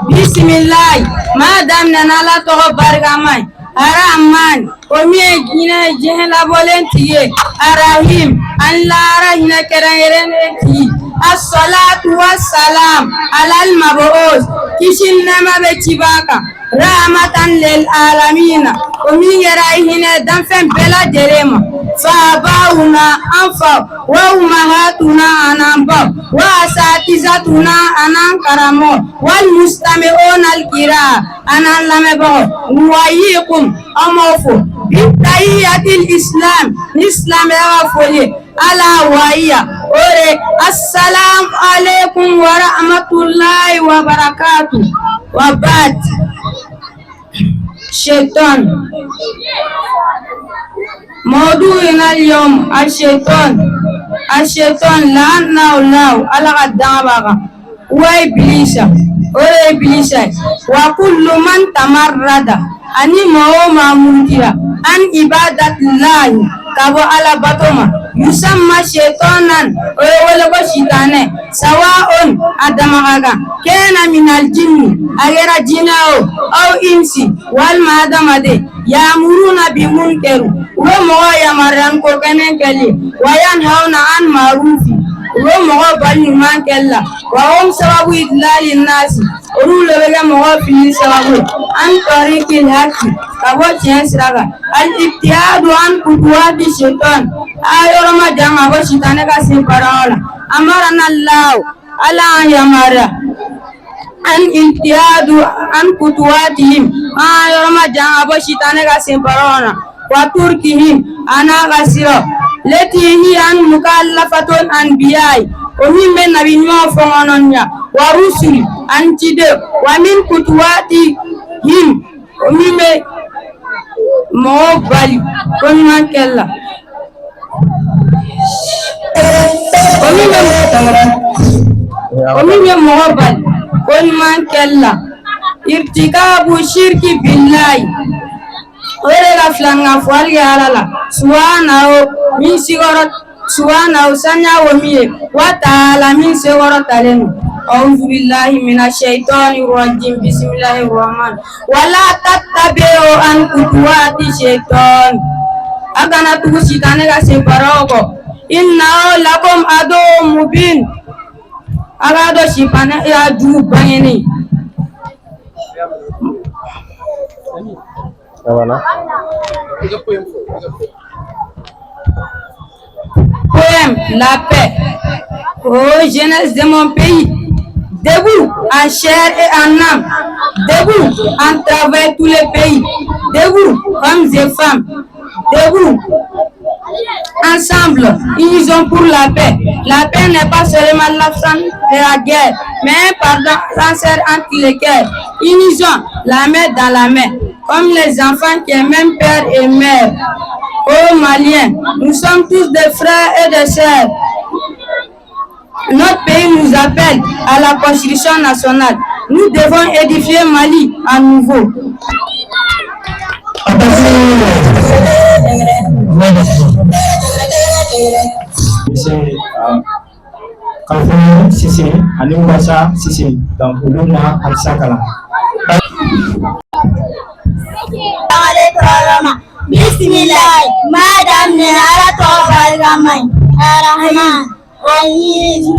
Bisimilayi. N b'a daminɛ n'Ala tɔgɔ barikama ye. Arahaman, o min ye hinɛ diɲɛ labɔlen tigi ye. Arahim, ani lahara hinɛ kɛrɛnkɛrɛnnen tigi. Assalatu wassalam alal mabu'us. Kisi ni nɛɛma bɛ cibaa kan. Rahmatan lil alamina. O min kɛra hinɛ danfɛn bɛɛ lajɛlen ma. Faabawuna an faw wa umahatuna an'an baw wa asatizatuna an'an karamɔgɔ wal mustami'una alkira an'an lamɛnbagaw nuwayikum an b'aw fo bitahiyatil islam ni silamɛya ka foli ye ala wahiya o de assalamu alaikum wa rahmatullahi wa barakatuh wa ba'd. شيطان موضوعنا اليوم الشيطان الشيطان لعنه الله على قدام وإبليس وإبليس وكل من تمرد ani maa o maa murutira an ibadatillahi ka bɔ ala bato ma yusamma shaytanan o ye wele ko sitanɛ sawa'un a dama ka kan kana minal jinni a kɛra jinɛ o aw insi walima adamaden yamuruna bi munkeru u bɛ mɔgɔw yamaruya ni ko kɛnɛ kɛli ye wa yanhauna an marufi u bɛ mɔgɔw bali ɲuman kɛli la wa hum sababu idlali nasi olu le bɛ kɛ mɔgɔw fili sababu ye an tarikil haki ka bɔ tiɲɛ sira kan al ibtiyadu an kutuwati shaitan a yɔrɔ ma jan ka bɔ sitanɛ ka sen baaraw la amarana law ala an yamaruya an ibtiyadu an kutuwatihim an yɔrɔ ma jan ka bɔ sitanɛ ka sen baaraw la wa turkihim a n'a ka sira leti hiya an mukallafatun anbiyai o min bɛ nabi ɲumanw fɔnkɔnɔniya wa rusuli ani cidenw wa min kutuwatihim o min bɛ mɔgɔw bali ko ɲuman kɛli la o min bɛ mɔgɔ bali ko ɲuman kɛli la irtikabu shirki billahi o de ka filankafoyali kɛ ala la subahanahu min sikɔrɔ subahanahu saniya o min ye wa taala min sekɔrɔtalen don أعوذ بالله من الشيطان الرجيم بسم الله الرحمن ولا تتبعوا عن خطوات الشيطان a kana tugu sitanɛ ka senfaraw kɔ innahu lakum aduwwun mubin a k'a dɔn sitanɛ y'a jugu bangenen. Poème, la paix. Ô jeunesse de mon pays, debout en chair et en âme, debout en travers tous les pays, debout hommes et femmes, debout. Ensemble, unissons pour la paix. La paix n'est pas seulement l'absence de la guerre, mais un pardon sincère entre les cœurs. Unissons la main dans la main, comme les enfants qui aiment même père et mère. Ô Maliens, nous sommes tous des frères et des sœurs. Notre pays nous appelle à la construction nationale. Nous devons édifier Mali à nouveau. Kafo Sise ani Wasa Sise donc olu ma halisa kalan. Bismillah, madam ne ala tɔgɔ barikama ye. Arahman, Rahim,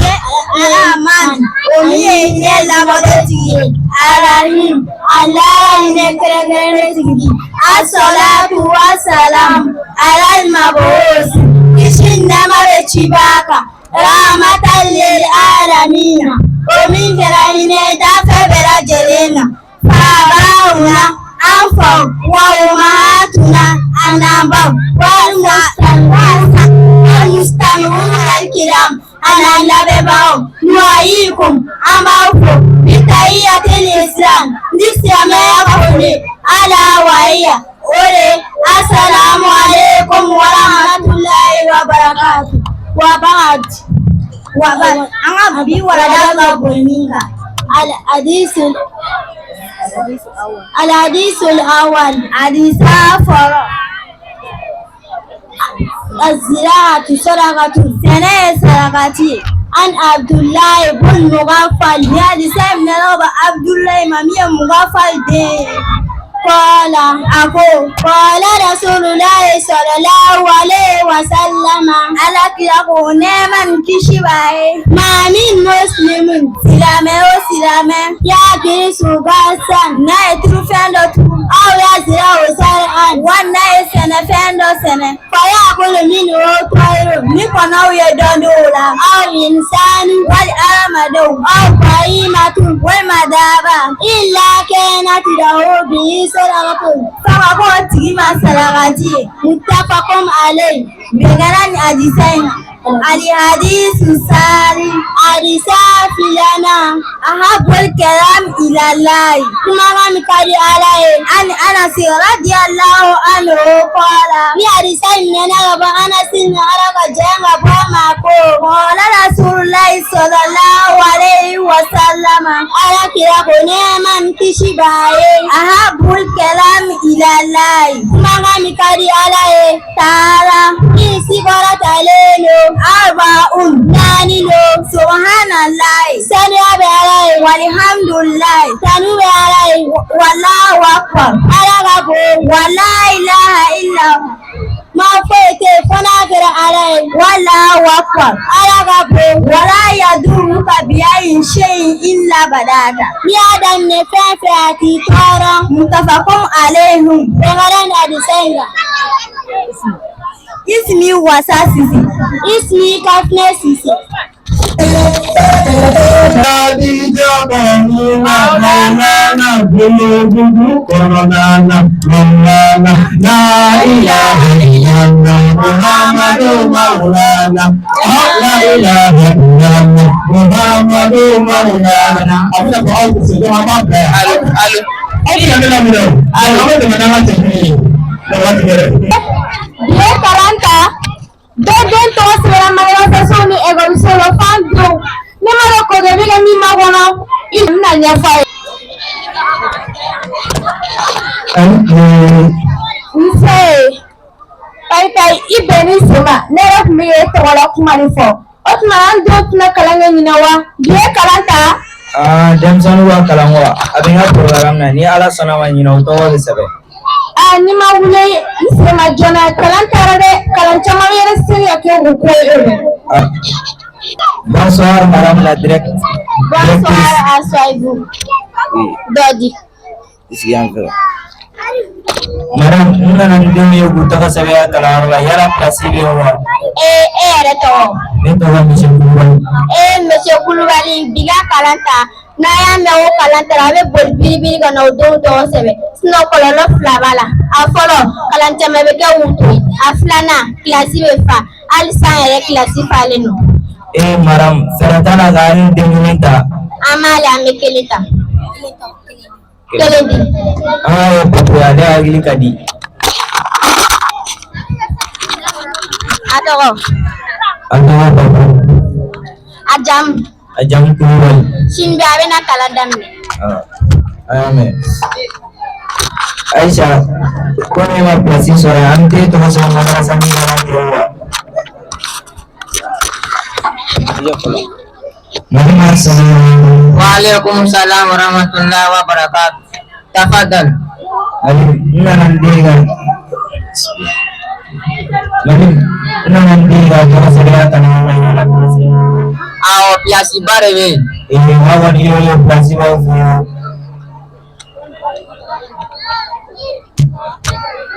Arahman, o min ye hinɛ labɔlen tigi ye. Arahim, Ala hinɛ kɛrɛnkɛrɛnnen tigi. Asalatu wasalam, alal mabus, kisi ni nɛɛma bɛ cibaa kan. Rahmatan lil alamina, o min kɛra hinɛ ye danfɛn bɛɛ lajɛlen na. Faabawuna, An faw wa ummahatuna an'an baw wal mustami'una al-kiram an'an lamɛnbagaw nuhayikum an b'aw fo bitahiyyatil islam ni silamɛya foli ala wahiya o de assalamu alaikum wa rahmatullahi wa barakatuh. Wa ba'd, wa ba'd, an ka bi walanda ka boli min kan, al hadisul awwal, hadisa fɔlɔ, az-zira'atu sadaqatu, sɛnɛ ye sarakati ye. An Abdullahi bun Mughaffal, ni hadisa in minɛna ka bɔ Abdullahi ma min ye Mughaffal den ye. Qala, a ko, qala Rasulullahi sallallahu alaihi wa sallama, Ala kira ko nɛɛma ni kisi b'a ye, ma min muslimin, silamɛ o silamɛ, yagrisu garsan, n'a ye turufɛn dɔ turu, aw yazra'u zar'an, wali n'a ye sɛnɛfɛn dɔ sɛnɛ, fayakulu minhu tayru, ni kɔnɔw ye dɔ dun o la, aw insanu, wali hadamadenw, aw bahimatun, walima daba, illa kanat lahu bihi sadaqatun, f'a ka k'o tigi ma sarakati ye. Muttafaqun alayhi, bɛn ni hadisa in kan. Al-hadisu sani, hadisa filanan, ahabbul kalam ilallahi, kumakan min ka di Ala ye. An Anas radiyallahu anhu qala, ni hadisa in minɛna ka bɔ Anas na, Ala ka jɛn ka bɔ a ma, ko qala Rasulullahi sallallahu alaihi wa sallam, Ala kira ko nɛɛma ni kisi b'a ye, ahabbul kalam ilallahi, kumakan min ka di Ala ye, taala min sikɔrɔtalen don, arba'un, naani don, subhanallahi, sanuya bɛ Ala ye, walhamdulillahi, tanu bɛ Ala ye, wallahu akbar, Ala ka bon, wala ilaha illallah, ma foyi tɛ yen fo n'a kɛra Ala ye, wallahu akbar, Ala ka bon, wala yaduruka bi'ayyi shay'in illa badata, n'i y'a daminɛ fɛn fɛn a t'i tɔɔrɔ. Muttafaqun alayhi, bɛnkɛra ni hadisa in kan. Ismi Wasa Sise, ismi Kafne Sise. Maulana bulu kɔnɔna Maulana la ilaha illallah Muhammadu Maulana la ilaha illallah Muhammadu Maulana. A bɛna fɔ aw tɛ se an b'a bila yan. Allo, allo. Aw bɛna ne laminɛ o. Aw bɛ tɛmɛ n'an ka cɛsiri ye. Ne waati bɛɛ. Bi ye kalan ta, bɛɛ den tɔgɔ sɛbɛnna madrasaso ni ekɔliso la fan denw. Ne ma dɔn kɔkɛ bɛ kɛ min makɔnɔ, i bɛna ɲɛfɔ a ye. Nse Kayita, i bɛn ni sen ma, ne yɛrɛ tun bɛ k'e tɔgɔla kuma de fɔ. O tuma an denw tɛna kalan kɛ ɲinɛ wa? Bi ye kalan ta. Aa, denmisɛnninw ka kalan ko, a bɛ n ka programme na. Ni Ala sɔnna ma, ɲinɛ o tɔgɔ bɛ sɛbɛn. Aa, ni ma wuli i sen ma joona, kalan taara dɛ. Kalan caman yɛrɛ seli ka kɛ u ko ye. Ah. Bonsoir, madame la directrice. Bonsoir, asseyez-vous. Oui. Dɔ di. Sigi yan fɛ. Madame, n nana ni denw ye k'u tɔgɔ sɛbɛn kalanyɔrɔ la. Yala place bɛ yen wa? Ee, e yɛrɛ tɔgɔ? Ne tɔgɔ Monsieur Kulubali. Ee, Monsieur Kulubali, bi ka kalan ta, n'a y'a mɛn ko kalan taara, a bɛ boli biribiri ka na o denw tɔgɔ sɛbɛn. Sinon kɔlɔlɔ fila b'a la. A fɔlɔ, kalan caman bɛ kɛ k'u to yen. A filanan, kilasi bɛ fa. Hali san yɛrɛ kilasi falen don. Ee madame, fɛɛrɛ t'a la ka hali den kelen ta? An b'a lajɛ, an bɛ kelen ta. Kelen di. An k'a kɛ Papu ye, ale hakili ka di. A tɔgɔ? A tɔgɔ Papu. A jamu? A jamu Kulubali. Sini bɛ a bɛna kalan daminɛ. Ah, an y'a mɛn. Aisha, ko ne ma place sɔrɔ yan, an bɛ t'e tɔgɔ sɛbɛn madarasa min kana jɔ wa? Madame, salaam. وعليكم السلام ورحمة الله وبركاته، تفضل. Ali, n nana n den ka Madame, n nana n den ka tɔgɔ sɛbɛn kalanyɔrɔ la, yala place? Awɔ, place ba de bɛ yen. Ee, aw kɔni y'o ye place b'aw fɛ yan.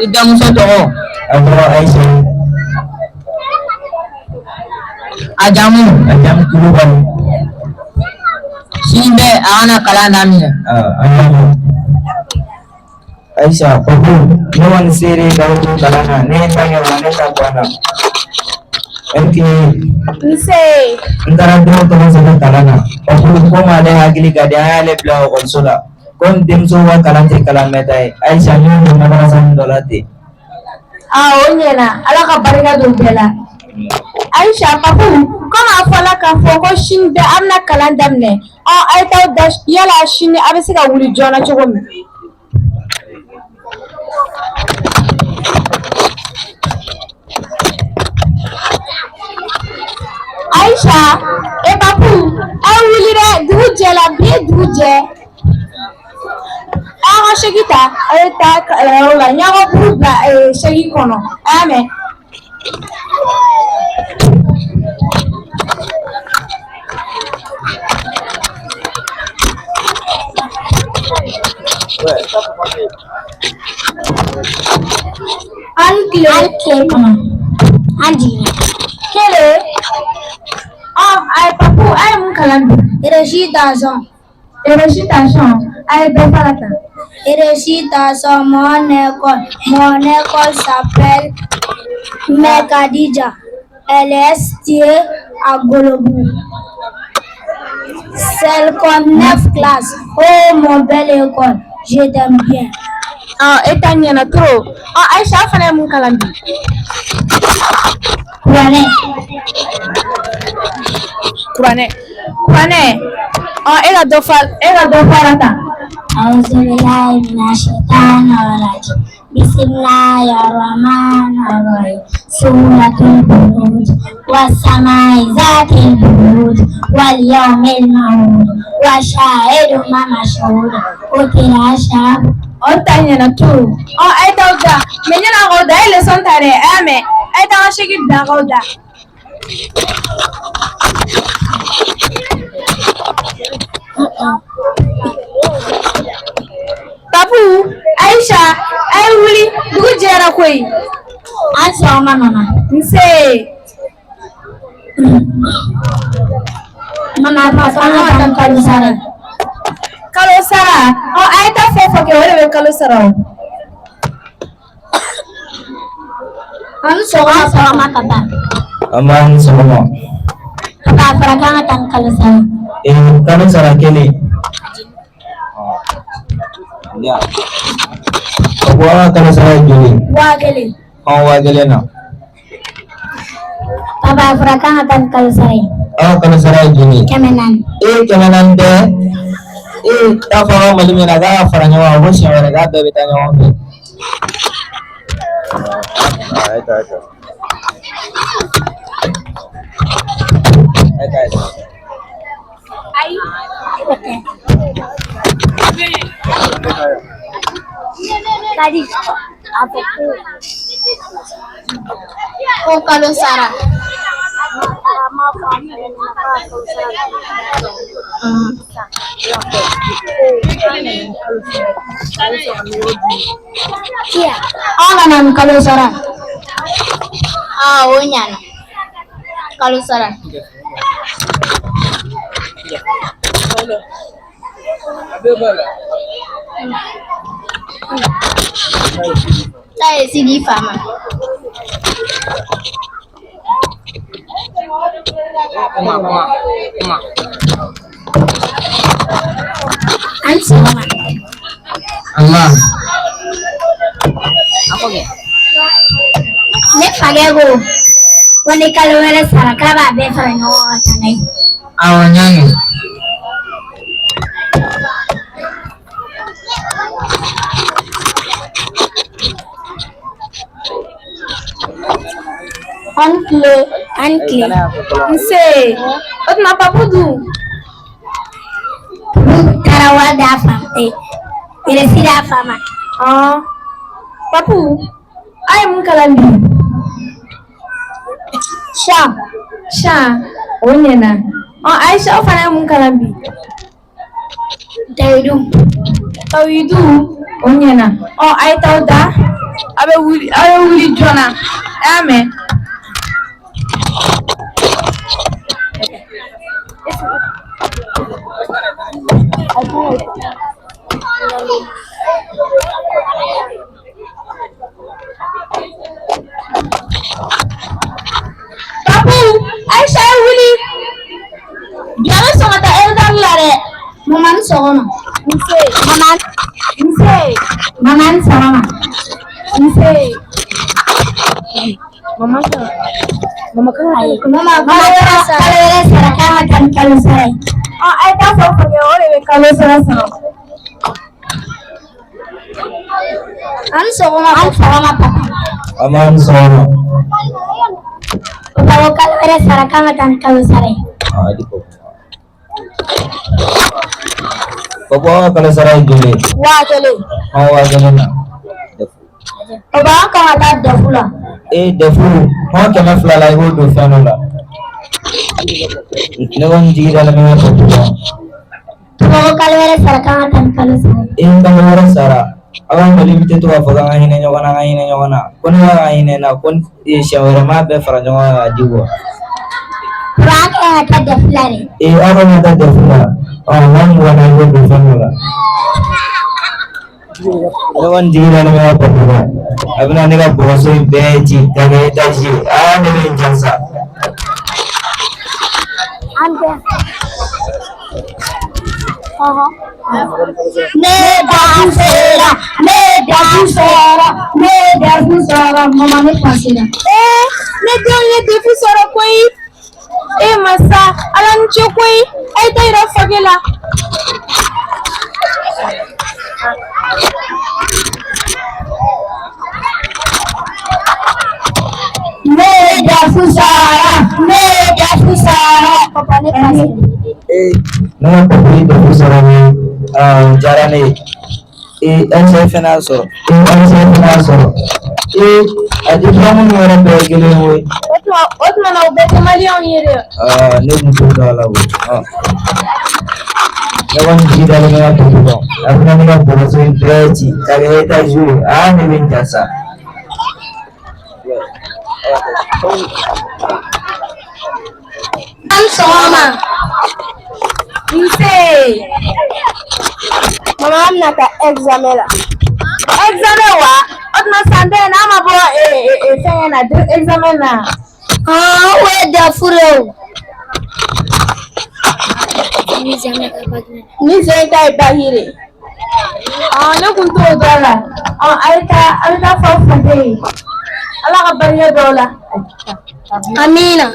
I denmuso tɔgɔ? A tɔgɔ Aisha. A jamu? A jamu Kulubali. Sini bɛ a kana kalan daminɛ. Ah, an y'a mɛn. Aisha, Papu, ne kɔni sere k'aw to kalan na, ne ye n ta kɛ wa ne ta banna. Ok, Nse. N taara denw tɔgɔ sɛbɛn kalan na. Papu, komi ale hakili ka di, an y'ale bila ekɔliso la. Komi denmusow ka kalan tɛ kalan mɛnta ye. Aisha, n y'o don madarasa dɔ la ten. Aa, o ɲɛna. Ala ka barika don bɛɛ la. Aisha, Papu, komi a fɔla k'a fɔ ko sini bɛɛ an bɛna kalan daminɛ. Ɔ, a ye t'aw da yala sini a bɛ se ka wuli joona cogo min. Aisha, e Papu, a ye wuli dɛ, dugu jɛla, bi ye dugu jɛ. A y'aw ka sɛki ta, a ye taa kalanyɔrɔ la. N y'aw ka buru bila sɛki kɔnɔ. A y'a mɛn. An tile. An tile kɔnɔ. An jiginna. Kelen. Ɔ, a ye Papu, a ye mun kalan bi? Récitation. Récitation. A ye bɛɛ fara ta. Récitation, mon école. Mon école s'appelle Mekadija. Elle est située à Golobou. C'est comme 9 classes. Oh, mon belle école, je t'aime bien. Ɔ, e ta ɲɛna trop. Ɔ, Aisha, aw fana ye mun kalan bi? Kuranɛ. Kuranɛ. Kuranɛ. Ɔ, e ka dɔ fa, e ka dɔ fara ta. أعوذ بالله من الشيطان الرجيم بسم الله الرحمن الرحيم سورة البروج والسماء ذات البروج واليوم الموعود وشاهد ومشهود قتل أصحاب O ta ɲɛna trop. Ɔ, a ye t'aw da. Mais ɲɛna k'aw da, a ye leçon ta dɛ, a y'a mɛn. A ye t'aw ka sɛki bila k'aw da. Papu, Aisha, a ye wuli, dugu jɛra koyi. An sɔgɔma mama. Nse. Mama, a fɔ an ka taa kalo sara. Kalo sara. Ɔ, a ye taa fɛn fɛn kɛ, o de bɛ kalo sara o. An sɔgɔma. An sɔgɔma papa. An b'a ni sɔgɔma. Papa, a fɔra k'an ka taa ni kalo sara. Ee, kalo sara kelen. Ya. Papu, aw ka kalo sara ye joli ye? 1000. Ɔn, 1000 na. Papa, a fɔra k'an ka taa ni kalo sara ye. Aw ka kalo sara ye joli ye? 400. Ee, 400 tɛ. Ee, t'a fɔ an ka Mali min na k'a ka fara ɲɔgɔn kan ko siɲɛ wɛrɛ k'a bɛɛ bɛ taa ɲɔgɔn fɛ. A ye ta, a ye ta. A ye ta, a ye ta. Ayi. Kadi, a fɔ ko kalo sara. Aw nana ni kalo sara. Aa, o ɲana. Kalo sara. Ta ye sigi fa ma. Kuma, kuma, kuma. An sɔgɔma. Allah. A ko kɛ. Ne fakɛ ko ko ni kalo wɛrɛ sara k'a b'a bɛɛ fara ɲɔgɔn kan ka na ye. Awɔ, n y'a mɛn. An tile. An tile. Nse. O tuma Papu dun? Olu taara wari d'a fa eresi d'a fa ma. Ɔn. Papu, a ye mun kalan bi? Shan. Shan, o ɲɛna. Ɔ, Aisha, aw fana ye mun kalan bi? Tayidu. Tawidu, o ɲɛna. Ɔ, a ye t'aw da. A bɛ wuli, a bɛ wuli joona. A y'a mɛn. Papu, Aïcha ye wuli. Bi an bɛ sɔn ka taa retard la dɛ. Mama ni sɔgɔma. Nse. Mama. Nse. Mama ni sɔgɔma. Nse. Mama mama kan ka mama kalo wɛrɛ kalo wɛrɛ sara k'an ka taa ni kalo sara ye. Ɔ a ye taa fɔ fakɛ o de bɛ kalo sara sɔrɔ. A ni sɔgɔma. A ni sɔgɔma papa. An b'a ni sɔgɔma. Papa ko kalo wɛrɛ sara k'an ka taa ni kalo sara ye. Aa di papa. Papa aw ka kalo sara ye joli ye? 1000. An 1000 na. Papa an kan ka taa DEF la. Ee DEF hɔn 200 la i b'o don fɛn dɔ la. Ne kɔni jigi dalen bɛ n ka papa kan. Papa ko kalo wɛrɛ sara k'an ka taa ni kalo sara ye. Ee kalo wɛrɛ sara aw ka mali tɛ to k'a fɔ k'an ka hinɛ ɲɔgɔn na an ka hinɛ ɲɔgɔn na ko ne ka hinɛ na ko siɲɛ wɛrɛ n b'a bɛɛ fara ɲɔgɔn kan k'a di kuwa. Papa an kan ka taa DEF la dɛ. Ee aw ka taa DEF la ɔ 20 na i b'o don fɛn dɔ la. Ne kɔni jigi dalen bɛ n ka papa kan a bɛna ne ka bɔgɔso in bɛɛ ci k'a kɛ étage ye aa ne bɛ n jansa. An bɛɛ. Ne DEF sera, ne DEF sɔrɔ, ne DEF sɔrɔ, mama ne pasera. Ee, ne denw ye DEF sɔrɔ koyi. E masa, Ala ni ce koyi. A ye taa yira fakɛ la. Ne DEF sɔrɔ, ne DEF sɔrɔ, papa ne pasera. Ee ne ka papa ye DEF sɔrɔ ni o diyara ne ye. Ee Aïcha fana y'a sɔrɔ. Ee Aïcha fana y'a sɔrɔ. Ee a diplôme yɛrɛ bɛɛ ye kelen ye koyi. O tuma na u bɛɛ tɛ maliyɛnw ye dɛ. Aa ne tun t'o dɔn a la koyi. Ne kɔni jigi dalen bɛ n ka papa kan a bɛna ne ka bɔgɔso in bɛɛ ci k'a kɛ étage ye aa ne bɛ n jasa. An sɔgɔma. Nse. Mama an bɛna taa examen la. Examen wa? O tuma san dɔ in n'a ma bɔ fɛngɛ na examen na. Ɔn o ye DEF de ye o. Ni zen ta ye bac de ye. Ɔ ne kun t'o dɔn la. Ɔ a ye taa a bɛ taa fɔ fakɛ ye. Ala ka barika don aw la. Amina.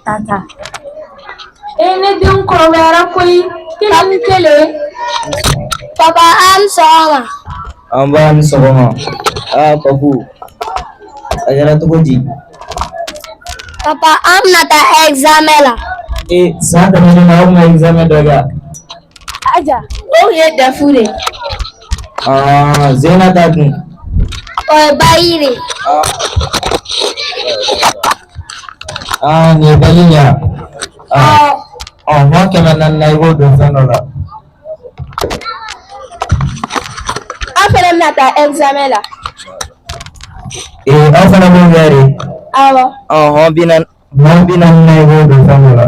Tata. Ee ne denw kɔrɔbayara koyi. Kelen ni kelen. Papa an sɔgɔma. An ba ni sɔgɔma. Aa papu a kɛra cogo di? Papa an bɛna taa examen la. Ee san tɛmɛnen na aw tun bɛ examen dɔ kɛ. Aja, o tun ye DEF de ye. Aa Zena ta dun? O ye bac de ye. Aa nin ye bac ye wa? Awɔ. Ɔ hɔn 400 na i b'o don fɛn dɔ la. An fana bɛna taa examen la. Ee aw fana b'o kɛ de? Awɔ. Ɔ hɔn 40 hɔn 40 na i b'o don fɛn dɔ la.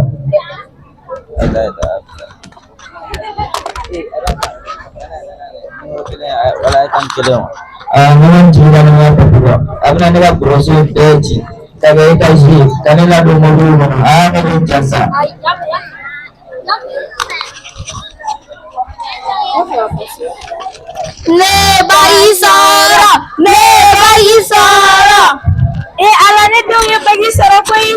Aa ne kɔni jigi dalen bɛ n ka papa kan a bɛna ne ka bɔgɔso in bɛɛ ci k'a kɛ étage ye ka ne ladon mobili kɔnɔ aa ne bɛ n jasa. Ne bac sɔrɔ, ne bac sɔrɔ. Ee Ala ne denw ye bac sɔrɔ koyi.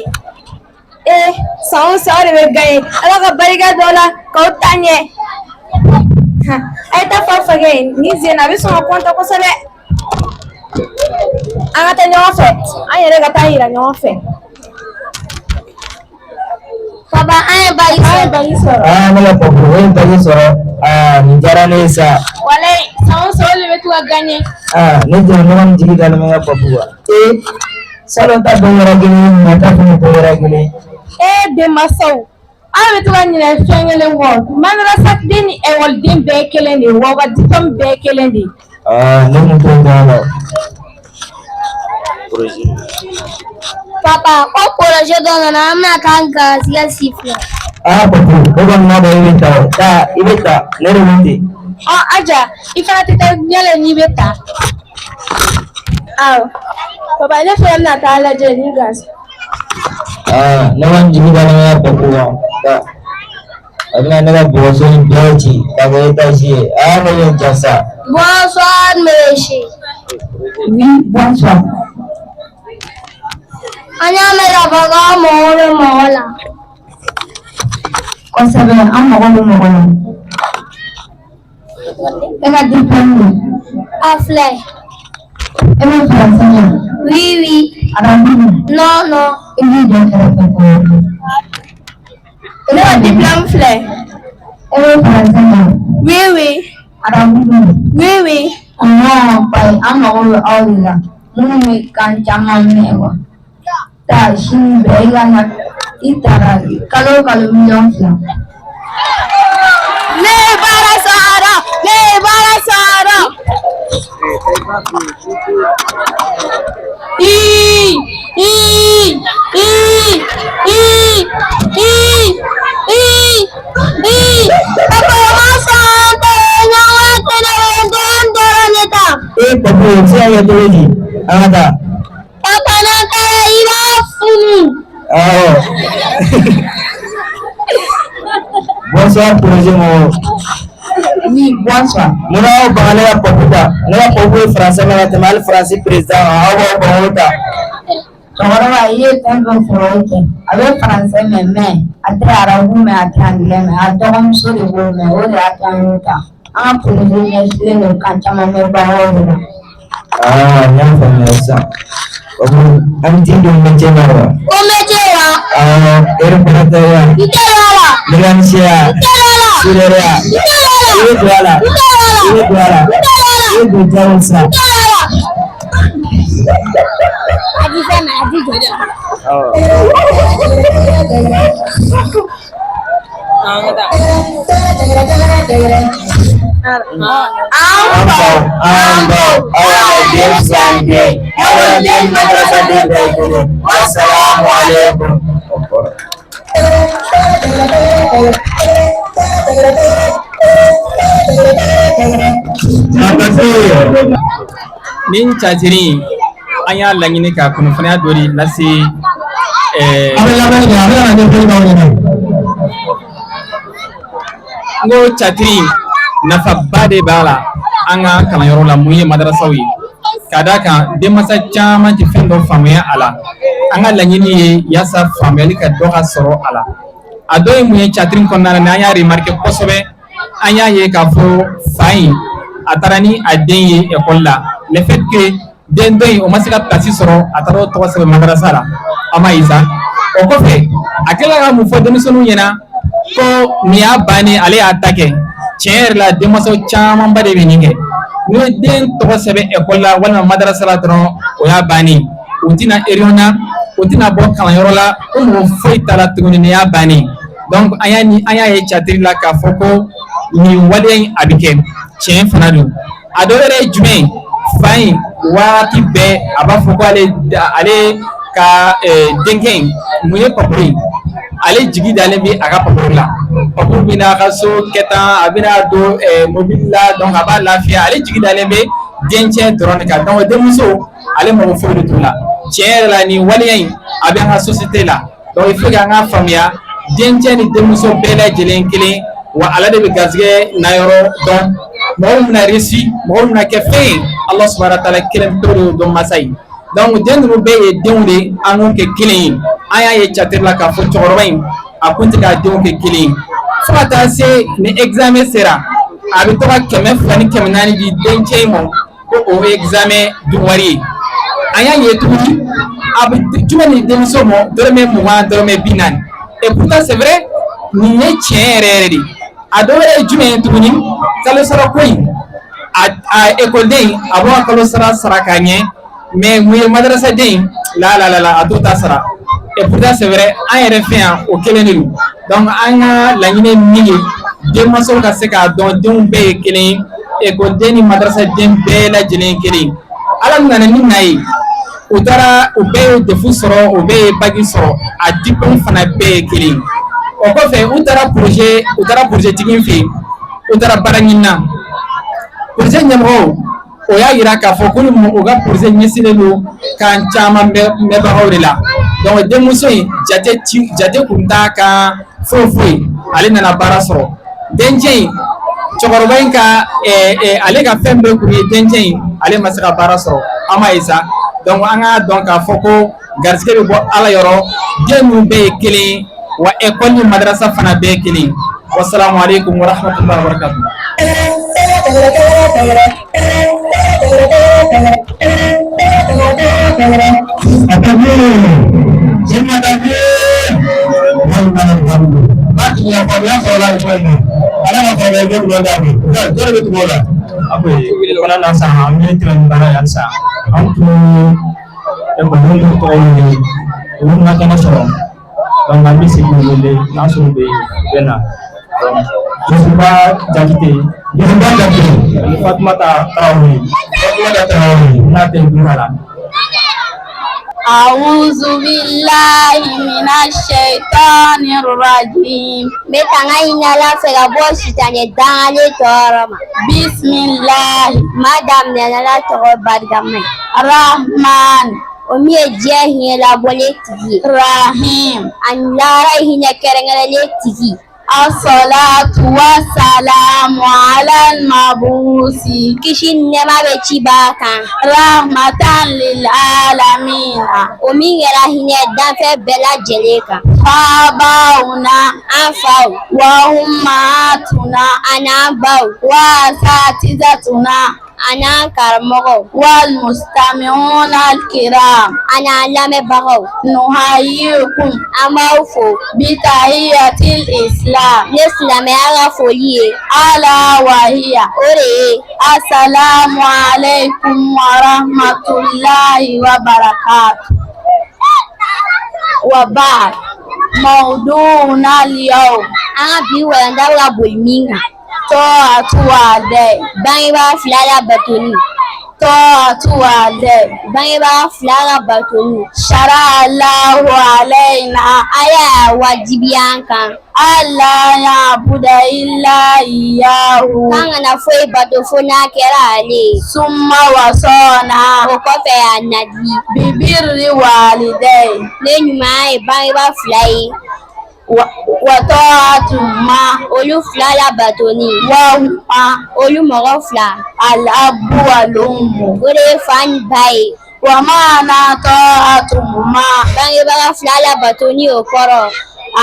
Ee san o san aw de bɛ gagner. Ala ka barika don aw la k'aw ta ɲɛ. A ye taa fɔ aw fakɛ ye nin sen na a bɛ sɔn ka kɔntan kosɛbɛ. An ka taa ɲɔgɔn fɛ an yɛrɛ ka taa yira ɲɔgɔn fɛ. Papa an ye bac An ye sɔrɔ. bac sɔrɔ. Aa ne ka papu o ye bac sɔrɔ aa nin diyara ne ye sa. Walayi san o san o de bɛ to ka gagner. Aa ne jɔ ne kɔni jigi dalen bɛ n ka papu kan. Ee salon ta bɛɛ kɛra kelen ye ɲinan ta fana bɛɛ kɛra kelen ye. Ee denmansaw aw bɛ to ka ɲinɛ fɛn kelen kɔ madrasaden ni ekɔliden bɛɛ ye kelen de ye wa u ka diplôme bɛɛ ye kelen de ye. Aa ne kun t'o dɔn a la. Papa ko projet dɔ nana an bɛna taa an garisɛgɛ siffler. Aa papu o kɔni n'a dɔn i bɛ taa o taa i bɛ taa ne de bɛ ten. Ɔ Aja i fana tɛ taa yala n'i bɛ taa. Awɔ. Papa, ne fana bɛna taa lajɛ ni gansan. Aa, ne kɔni jigi dalen bɛ ka papu kan. A bɛna ne ka bɔgɔso in bɛɛ ci k'a kɛ étage ye. Aa, ne bɛ n ja sa. Bonsoir, monsieur. Oui, bonsoir. An y'a mɛn k'a fɔ k'aw mago bɛ mɔgɔ la. Kosɛbɛ, an mago bɛ mɔgɔ la. E ka diplôme don? A filɛ. E bɛ faransɛ mɛn? Oui. Arabu dun? Non. I b'i jɔ kɛrɛfɛ fɔlɔ. Ne ka diplôme filɛ. E bɛ faransɛ mɛn? Oui. Arabu dun? Oui. Ɔhɔn, bayi an mago bɛ aw de la minnu bɛ kan caman mɛn wa. Taa sini bɛɛ i ka na i taara kalo o kalo 2 miliyɔn. Ne ye baara sɔrɔ! Ne ye baara sɔrɔ! I I I I I I I. Papa, ma sɔn tɛ ɲɔgɔn kelen den dɔrɔn de ta. E papu, o bɛ se ka kɛ cogo di? An ka taa. Papa, n'an taara i b'a funu. Awɔ. Bonsoir projet mɔgɔw. Oui, bonsoir. Munna aw ban ka ne ka papu ta? Ne ka papu ye faransɛ mɛn ka tɛmɛ hali faransi président kan. Aw b'aw ban k'o ta. Cɛkɔrɔba, i ye fɛn fɛn sɔrɔ o kɛ. A bɛ faransɛ mɛn, mais a tɛ arabu mɛn, a tɛ angilɛ mɛn. A dɔgɔmuso de b'o mɛn, o de y'a to an y'o ta. An ka projet ɲɛsinnen don kan caman mɛn baaraw de la. Aa, n y'a faamuya sisan. Papu, an bɛ t'i don métier la wa? Ko métier wa? Awɔ, réparateur ya. N tɛ don a la. Mécanicien ya. N tɛ don a la. Soudeur ya. N tɛ don a la. I bɛ don a la. N tɛ don a la. I bɛ don a la. N tɛ don a la. I bɛ don diyago sisan. N tɛ don a la. A di fɛn ma, a di jɔ. Awɔ. An faw, an baw, aw y'a den fisaya ni den ye. Aw yɛrɛ den ni madarasa den bɛɛ ye kelen ye. Wasalamu aleykum. Nin catiri an y'a laɲini ka kunnafoniya dɔ de lase ɛɛ. A bɛ lamɛnni kɛ, a bɛ na ɲɛfɔli k'aw ɲɛna. N ko catiri nafaba de b'a la an ka kalanyɔrɔ la mun ye madarasaw ye, ka d'a kan denmansa caman tɛ fɛn dɔ faamuya a la. An ka laɲini ye yaasa faamuyali ka dɔ ka sɔrɔ a la. A dɔ ye mun ye? Catiri kɔnɔna na, n'an y'a remarqué kosɛbɛ, an y'a ye k'a fɔ fa in a taara ni a den ye ekɔli la. Le fait que den dɔ in o ma se ka place sɔrɔ, a taara o tɔgɔ sɛbɛn madarasa la. An m'a ye sa, o kɔfɛ a tilala ka mun fɔ denmisɛnninw ɲɛna? Ko nin y'a bannen, ale y'a ta kɛ. Tiɲɛ yɛrɛ la, denmansaw camanba de bɛ nin kɛ. N'u ye den tɔgɔ sɛbɛn ekɔli la walima madarasa la dɔrɔn, o y'a bannen. U tɛna réunion na, u tɛna bɔ kalanyɔrɔ la, o mɔgɔ foyi t'a la tuguni, nin y'a bannen. Donc an y'a ni an y'a ye catiri la k'a fɔ ko nin waleya in a bɛ kɛ, tiɲɛ fana don. A dɔ wɛrɛ ye jumɛn ye? Fa in waati bɛɛ a b'a fɔ ko ale ka denkɛ in mun ye papu ye, ale jigi dalen bɛ a ka papu la. Papu bɛna a ka so kɛ tan, a bɛna don mobili la, donc a b'a lafiya. Ale jigi dalen bɛ dencɛ dɔrɔn de kan, donc denmuso ale mago foyi de t'o la. Tiɲɛ yɛrɛ la, nin waleya in a bɛ an ka société la. Donc il faut que an k'a faamuya, dencɛ ni denmuso bɛɛ lajɛlen kelen wa. Ala de bɛ garijɛgɛ nayɔrɔ dɔn, mɔgɔ min bɛna réussi, mɔgɔ min bɛna kɛ fɛn ye, Allah subahana wa taala kelen pewu de y'o dɔn masa ye. Donc den ninnu bɛɛ ye denw de ye, an k'u kɛ kelen ye. An y'a ye catiri la k'a fɔ cɛkɔrɔba in a kun tɛ k'a denw kɛ kelen ye, fo ka taa se ni examen sera, a bɛ to ka 200 ni 400 di dencɛ in ma ko o ye examen dun wari ye. An y'a ye tuguni, a bɛ jumɛn ni denmuso ma? Dɔrɔmɛ 20, dɔrɔmɛ 40. Et pourtant c'est vrai, nin ye tiɲɛ yɛrɛ yɛrɛ de. A dɔ wɛrɛ ye jumɛn ye tuguni? Kalo sara ko in, a ekɔliden a b'o ka kalo sara sara ka ɲɛ, mais mun ye madarasaden la la la la, a t'o ta sara. Et pourtant c'est vrai, an yɛrɛ fɛ yan o kelen de don. Donc an ka laɲini ye min ye, denmansaw ka se k'a dɔn denw bɛɛ ye kelen ye, ekɔliden ni madarasaden bɛɛ lajɛlen ye kelen ye. Ala nana ni na ye, u taara u bɛɛ ye DEF sɔrɔ, u bɛɛ ye bac sɔrɔ, a diplôme fana bɛɛ ye kelen ye. O kɔfɛ u taara projet, u taara projet tigi fɛ yen, u taara baara ɲini na. Projet ɲɛmɔgɔw O y'a yira k'a fɔ ko ni o ka projet ɲɛsinnen don kan caman mɛnbagaw de la. Donc denmuso in, jate ci jate kun t'a kan foyi foyi, ale nana baara sɔrɔ. Dencɛ in, cɛkɔrɔba in ka ale ka fɛn bɛɛ kun ye dencɛ in, ale ma se ka baara sɔrɔ. An m'a ye sa. Donc an k'a dɔn k'a fɔ ko garisɛgɛ bɛ bɔ Ala yɔrɔ. Den ninnu bɛɛ ye kelen ye wa, école ni madrasa fana bɛɛ ye kelen ye. Wasalamu aleykum wa rahmatulahi wa barakatuh. Fana na san an bɛ tɛmɛ ni baara ye halisa. An tun ekɔlidenw tɔgɔ wele, olu ma kɛnɛ sɔrɔ, donc an bɛ segin k'u wele n'a sɔrɔ u bɛ yen, u bɛ na. Donc Josuba Jakite, Josuba Jakite ani Fatumata Tarawele, Fatumata Tarawele n'a tɛ dun la. أعوذ بالله من الشيطان الرجيم. N bɛ tanga ɲini Ala fɛ ka bɔ sitanɛ dangalen tɔɔrɔ ma. بسم الله. N b'a daminɛ n'Ala tɔgɔ barikama ye. الرحمن. O min ye diɲɛ hinɛ labɔlen tigi ye. الرحيم. Ani lahara hinɛ kɛrɛnkɛrɛnlen tigi. الصلاة والسلام على المبعوث. Kisi ni nɛɛma bɛ ciba kan. رحمة للعالمين. O min kɛra hinɛ danfɛn bɛɛ lajɛlen kan. آباؤنا. An faw. وأمهاتنا. An'an baw. وأساتذتنا. An'an karamɔgɔw. والمستمعون الكرام. An'an lamɛnbagaw. نحييكم. An b'aw fo. بتحية الإسلام. Ni silamɛya ka foli ye. ألا وهي. O de ye. السلام عليكم ورحمة الله وبركاته. وبعد، موضوعنا اليوم. An ka bi walanda bɛ ka boli min kan. طاعة والدين. Bangebaa fila la batoli. طاعة والدين. Bangebaa fila ka batoli. شرع الله علينا. Ala y'a wajibiya an kan. ألا نعبد إلا إياه. K'an kana foyi bato fo n'a kɛra ale ye. ثم وصانا. O kɔfɛ a nadi. ببر والديه. Ne ɲumanya ye bangebaa fila ye. وطاعتهما. Olu fila la batoli. وهما. Olu mɔgɔ fila. الأب والأم. O de ye fa ni ba ye. ومعنى طاعتهما. Bangebaga fila la batoli, o kɔrɔ.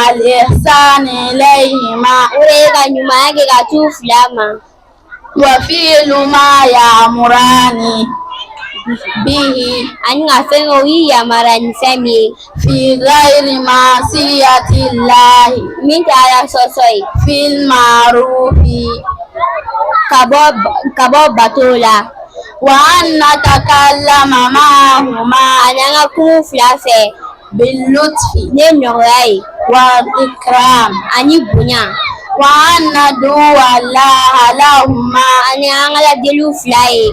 الإحسان إليهما. O de ye ka ɲumanya kɛ ka t'u fila ma. وفعل ما يأمران به. Ani ka fɛn kɛ u y'i yamaruya ni fɛn min ye. في غير معصية الله. Min tɛ Ala sɔsɔ ye. في المعروف. Ka bɔ bato la. وأن نتكلم معهما. Ani an ka kuma u fila fɛ. باللطف. Ni nɔgɔya ye. والإكرام. Ani bonya. وأن ندعو الله لهما. Ani an ka Ala deli u fila ye.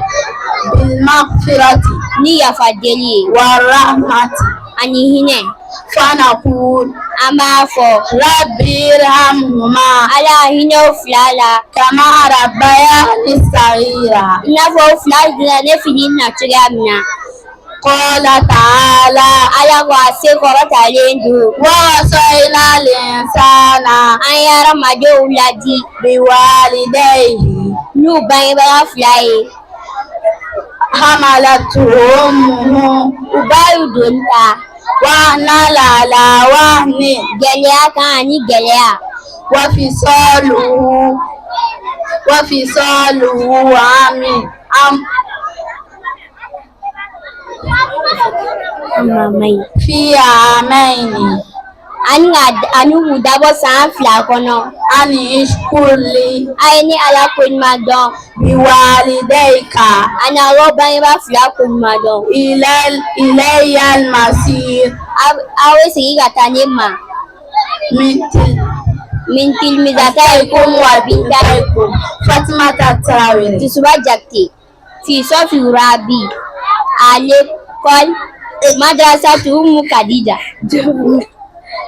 بالمغفرة. Ni yafa deli ye. والرحمة. Ani hinɛ. فنقول. An b'a fɔ. رب ارحمهما. Ala hinɛ u fila la. كما ربياني صغيرا. I n'a fɔ u fila donna ne fitinin na cogoya min na. قال تعالى. Ala ko a se kɔrɔtalen don. ووصينا الإنسان. An ye hadamadenw ladi. بوالديه. N'u bangebaga fila ye. حملته أمه. U ba y'u doni ta. وهنا على وهن. Gɛlɛya kan ani gɛlɛya. وفصاله عام عام في عامين. Ani k'u dabɔ san 2 kɔnɔ. أن اشكر لي. A ye ne Ala koɲuman dɔn. بوالديك. Ani aw bangebaa fila koɲuman dɔn. إلي المصير. Aw bɛ segin ka taa ne ma. من من تلميذتيكم وبنتيكم. Fatimata Traoré. Tusuba Jakite في صف رابع à l'école Madrasa Umu Khadija.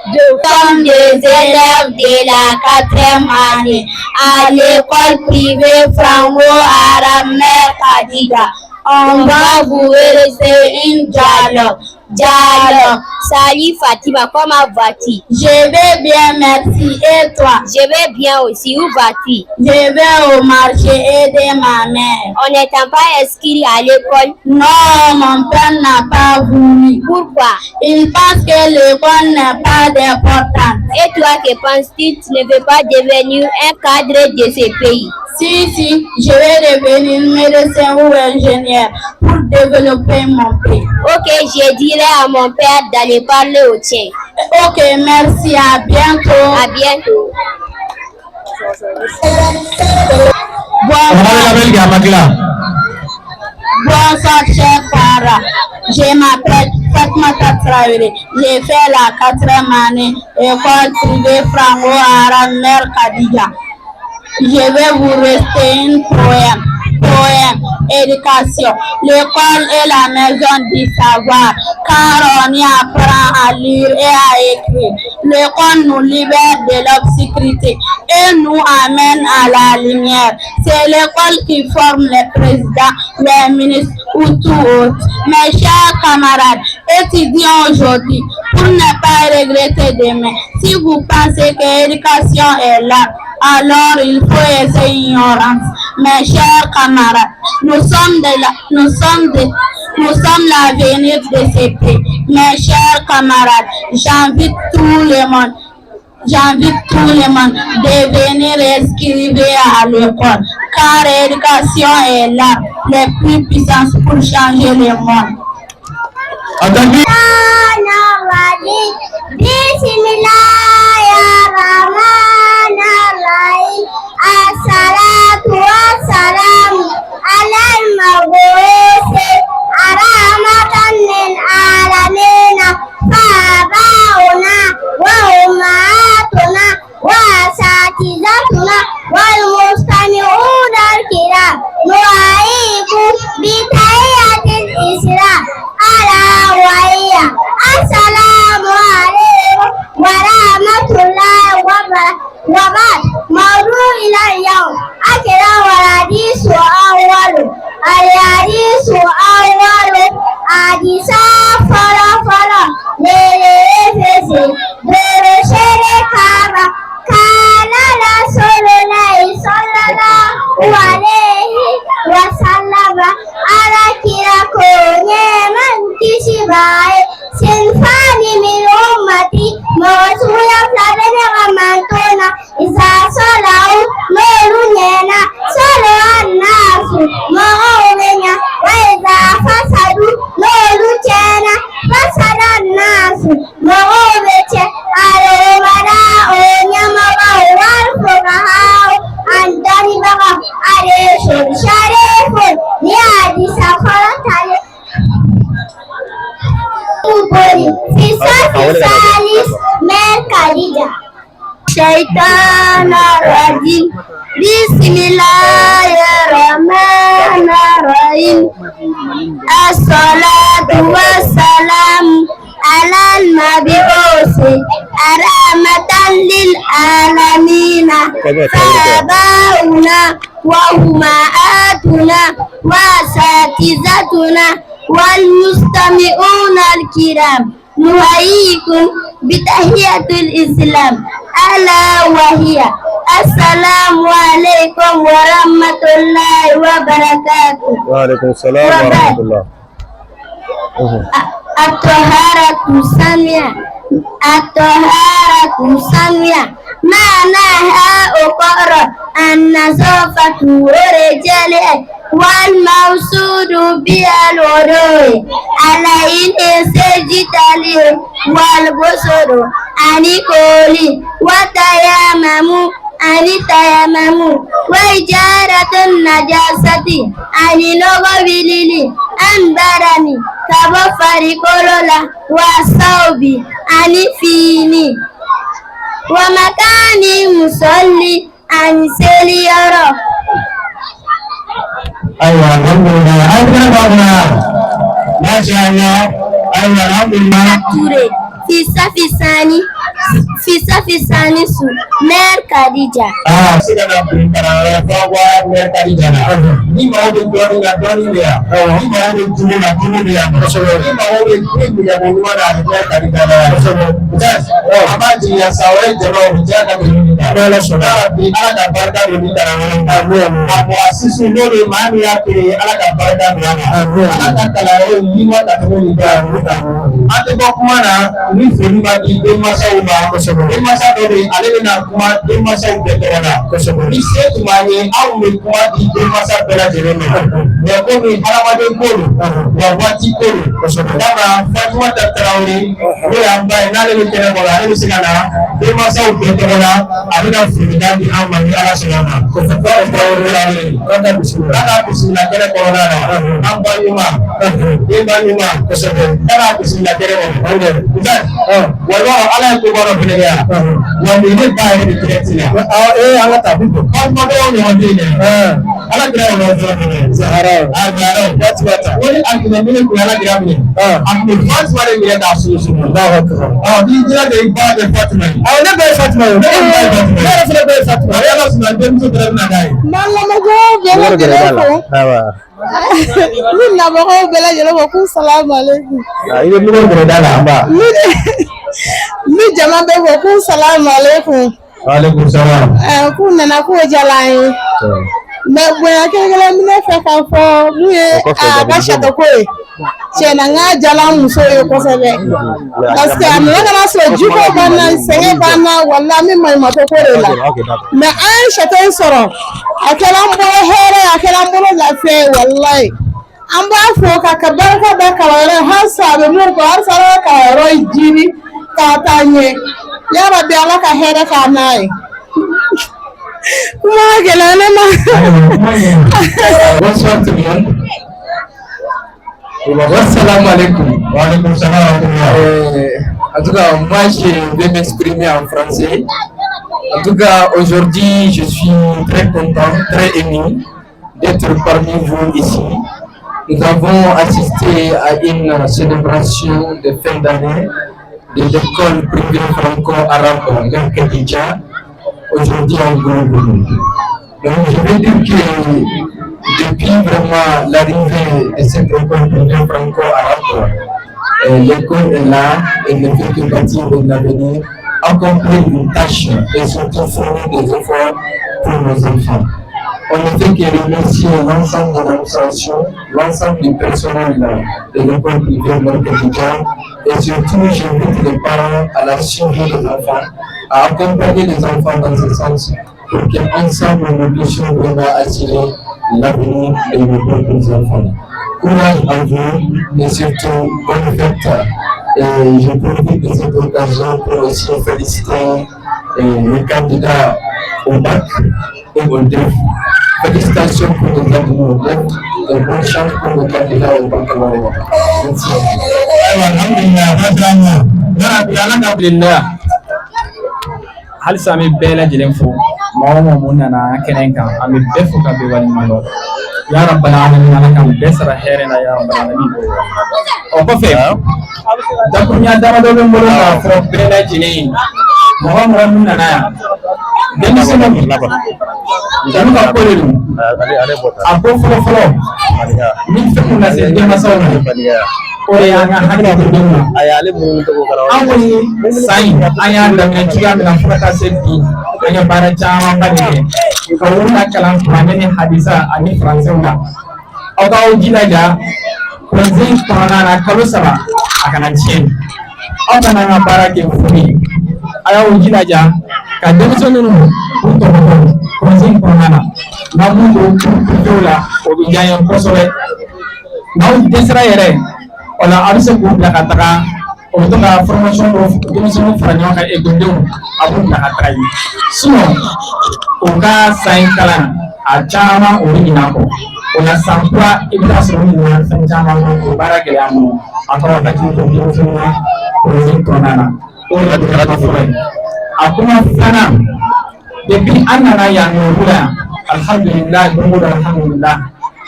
Nous sommes des élèves de la quatrième année à l'école privée franco-arabe Mère Khadija. On va vous réciter une dialogue. Dialogue. Salut Fatima, comment vas-tu? Je vais bien, merci. Et toi? Je vais bien aussi. Où vas-tu? Je vais au marché aider ma mère. On ne t'a pas inscrit à l'école? Non, mon père n'a pas voulu. Pourquoi? Il pense que l'école n'est pas importante. Et toi, que penses-tu? Tu ne veux pas devenir un cadre de ce pays? Si, si, je vais devenir médecin ou ingénieur pour développer mon pays. Ok, je dirai à mon père d'aller parler au tien. Ok, merci, à bientôt. À bientôt. O fana bɛ lamɛnni kɛ, a ma tila. Bonsoir, chers parents. Je m'appelle Fatmata Traoré. J'ai fait la quatrième année, école privée franco-arabe Mère Khadija. Je vais vous réciter un poème. Poème, éducation. L'école est la maison du savoir, car on y apprend à lire et à écrire. L'école nous libère de l'obscurité et nous amène à la lumière. C'est l'école qui forme les présidents, les ministres ou tout autre. Mes chers camarades, étudions aujourd'hui pour ne pas regretter demain. Si vous pensez que l'éducation est là, alors il faut essayer l'ignorance. Mes chers camarades, nous sommes l'avenir de ce pays. Mes chers camarades, j'invite tout le monde. J'invite tout le monde de venir inscrire à l'école, car l'éducation est là, les plus puissantes pour changer le monde. Attendu. بسم الله الرحمن الرحيم الصلاة والسلام على المبعوث رحمة للعالمين فآباؤنا وأمهاتنا وأساتذتنا والمستمعون الكرام نحييكم بتحية الإسلام ألا وهي السلام عليكم ورحمة الله وبركاته. وبعد موضوع إلى اليوم أكرا والحديث أول الحديث أول حديث فلا فلا للفزي دور كما كان رسول الله صلى الله عليه وسلم على كلا من كشباي صنفان من أمتي موسوية فلابن غمانتونا إذا صلوا نورنا صلوا الناس مغوبنا وإذا فسدوا نورنا فسد الناس مغوبة الأمراء يمغوا والفقهاء عن دربغ عريش شريف لحديث خلط في صف الثالث من خديجة الشيطان الرجيم بسم الله الرحمن الرحيم الصلاة والسلام على المبعوث رحمة للعالمين فآباؤنا وأمهاتنا وأساتذتنا والمستمعون الكرام نحييكم بتحية الإسلام ألا وهي السلام عليكم ورحمة الله وبركاته. وعليكم السلام ورحمة الله. الطهارة سامية الطهارة سامية معناها أقر النظافة ورجال والمقصود بها الوضوء على سجدال والغسل عن كل وتيمم عن تيمم وإجارة النجاسة عن لغويلي عن برني كبفر كلولا وصوب عن فيني ومكان مصلي عن سليرة. Ayiwa, alhamdulilah, an tɛgɛ b'a kunna, masha Allah. Ayiwa, alhamdulilah. Touré في الصف الثاني Fissa Fissani Su, Mère Khadija. Aa se ka na bin kalanyɔrɔ franco-arabe Mère Khadija la. Ni mago bɛ dɔɔnin na, dɔɔnin bɛ yan. Ni mago bɛ jugu na, jugu bɛ yan. Ni mago bɛ den minɛko ɲuman na, a bɛ Mère Khadija la yan. An b'a jigiya san wɛrɛ jama o bɛ diya ka tɛmɛ nin kan. N'Ala sɔnna. Bi Ala ka barika don ni kalanyɔrɔ in na. A mɔgɔ sisi n'o de maa min y'a créé, Ala ka barika don a la. Ala ka kalanyɔrɔ in yiriwa ka tɛmɛ nin kan. An tɛ bɔ kuma na ni foli ma di denmansaw ma. Denmansa dɔ bɛ yen, ale bɛna kuma denmansaw bɛɛ tɔgɔ la. Ni se tun b'an ye, anw bɛ kuma di denmansa bɛɛ lajɛlen ma. Mais komi hadamaden ko don, wa waati ko don. Dama Fatumata Tarawele, n'o y'an ba ye, n'ale bɛ kɛnɛ kɔnɔ, ale bɛ se ka na denmansaw bɛɛ tɔgɔ la, a bɛna folikan di an ma ni Ala sɔnna ma. Fatumata Tarawele, k'a bisimila kɛnɛ kɔnɔna na, an ba ɲuman, denba ɲuman, k'a bisimila kɛnɛ kɔnɔ. Wala Ala ye koba dɔ fɛnɛ kɛ yan. Wa nin ne ba yɛrɛ de direct la. Ee, an ka taa bi. Fatumata ɲɔgɔn tɛ yen dɛ. Ala kira yɛrɛ fɔlɔ. Zahara. A Zahara. Fatumata. O ni alijinɛ minɛ kun ye Ala kira minɛ. A tun bɛ Fatima de minɛ k'a susu. Allahu akbar. Ɔ n'i jira kɛ i ba kɛ Fatima ye. Awɔ, ne bɛɛ ye Fatima ye. Ne kɔni ba ye Fatima ye. Ne yɛrɛ fana bɛɛ ye Fatima ye. Ala sɔnna, denmuso fana bɛna k'a ye. N b'an lamɛnbagaw bɛɛ lajɛlen fo. N bɛ nabagaw bɛɛ lajɛlen fo k'u salamu aleykum. I bɛ micro gɛrɛ da la an ba. N bɛ jama bɛɛ fo k'u salamu aleykum. Waaleykum salaam. K'u nana k'o diyara an ye. Mais bonya kelen kelen bɛ ne fɛ k'a fɔ mun ye a ka château ko ye. Tiɲɛna n k'a diyara an musow ye kosɛbɛ. Parce que a nana ka na sɔrɔ jiko b'an na, sɛgɛn b'an na, walahi an bɛ maɲumantɔ ko de la. Mais an ye château in sɔrɔ, a kɛra an bolo hɛrɛ ye, a kɛra an bolo lafiya ye, walahi. An b'a fɔ ka barika da kalanyɔrɔ in halisa a bɛ mun kɔ, halisa Ala ka kalanyɔrɔ in jini k'a taa ɲɛ. Yarabi Ala ka hɛrɛ k'an n'a ye. Kuma ka gɛlɛn ne ma. Bonsoir tout le monde. Wassalamu alaikum. Wa alaikum salam. En tout cas, moi je vais m'exprimer en français. En tout cas, aujourd'hui, je suis très content, très ému d'être parmi vous ici. Nous avons assisté à une célébration de fin d'année de l'école privée franco-arabe Mère Khadija, aujourd'hui en Gourougou. Donc, je vais dire que depuis vraiment l'arrivée de cette école privée franco-arabe, l'école est là et ne fait que bâtir de l'avenir, accomplir une tâche et surtout fournir des efforts pour nos enfants. On ne fait que remercier l'ensemble de l'administration, l'ensemble du personnel de l'école privée Mère Khadija et surtout j'invite les parents à la suivi des enfants, à accompagner les enfants dans ce sens pour qu'ensemble nous puissions vraiment assurer l'avenir de nos propres enfants. Courage à vous et surtout bonne fête. Et je profite de cette occasion pour aussi féliciter les candidats au bac et au DEF. Félicitations pour les admis au DEF et bonne chance pour les candidats au baccalauréat. Merci. Alhamdulillah, masha Allah. Yarabi Ala ka Alhamdulillah. Halisa an bɛ bɛɛ lajɛlen fo, maa o maa mun nana kɛnɛ in kan, an bɛ bɛɛ fo ka bɛɛ waleɲuman dɔn. Ya rabbal alamin, Ala k'an bɛɛ sara hɛrɛ la, ya rabbal alamin. O kɔfɛ, dakuruɲa damadɔ bɛ n bolo k'a fɔ bɛɛ lajɛlen ye. Mɔgɔ o mɔgɔ mun nana yan, denmisɛnninw olu ka ko de don. A ko fɔlɔ fɔlɔ ni fɛn mun lase denmansaw ma, o de y'an ka hakɛ to denw na. An kɔni san in, an y'a daminɛ cogoya min na fo ka taa se bi, an ye baara camanba de kɛ ka olu kalan kuranɛ ni hadisa ani faransɛw la. Aw k'aw jilaja kuranɛ in kɔnɔna na, kalo 3 a kana tiɲɛ. Aw kana an ka baara kɛ fu ye. A y'aw jilaja ka denmisɛnnin ninnu k'u tɔbɔtɔ kuranɛ in kɔnɔna na. N'aw mun don kuruw la, o bɛ diya n ye kosɛbɛ. N'aw dɛsɛra yɛrɛ o la, a bɛ se k'u bila ka taga, o bɛ to ka formation dɔw denmisɛnninw fara ɲɔgɔn kan, ekɔlidenw, a b'u bila ka taga yen. Sinon u ka san in kalan a caman, o bɛ ɲinɛ a kɔ. O la san kura, i bɛ taa sɔrɔ u ɲinɛna fɛn caman kɔ. O baara gɛlɛya bolo, a kɔrɔ hakili to denmisɛnninw na projet kɔnɔna na. O de ye kuma fɔlɔ ye. A kuma filanan, depuis an nana yan nɔ la yan, alhamdulilayi, don o don alhamdulilah,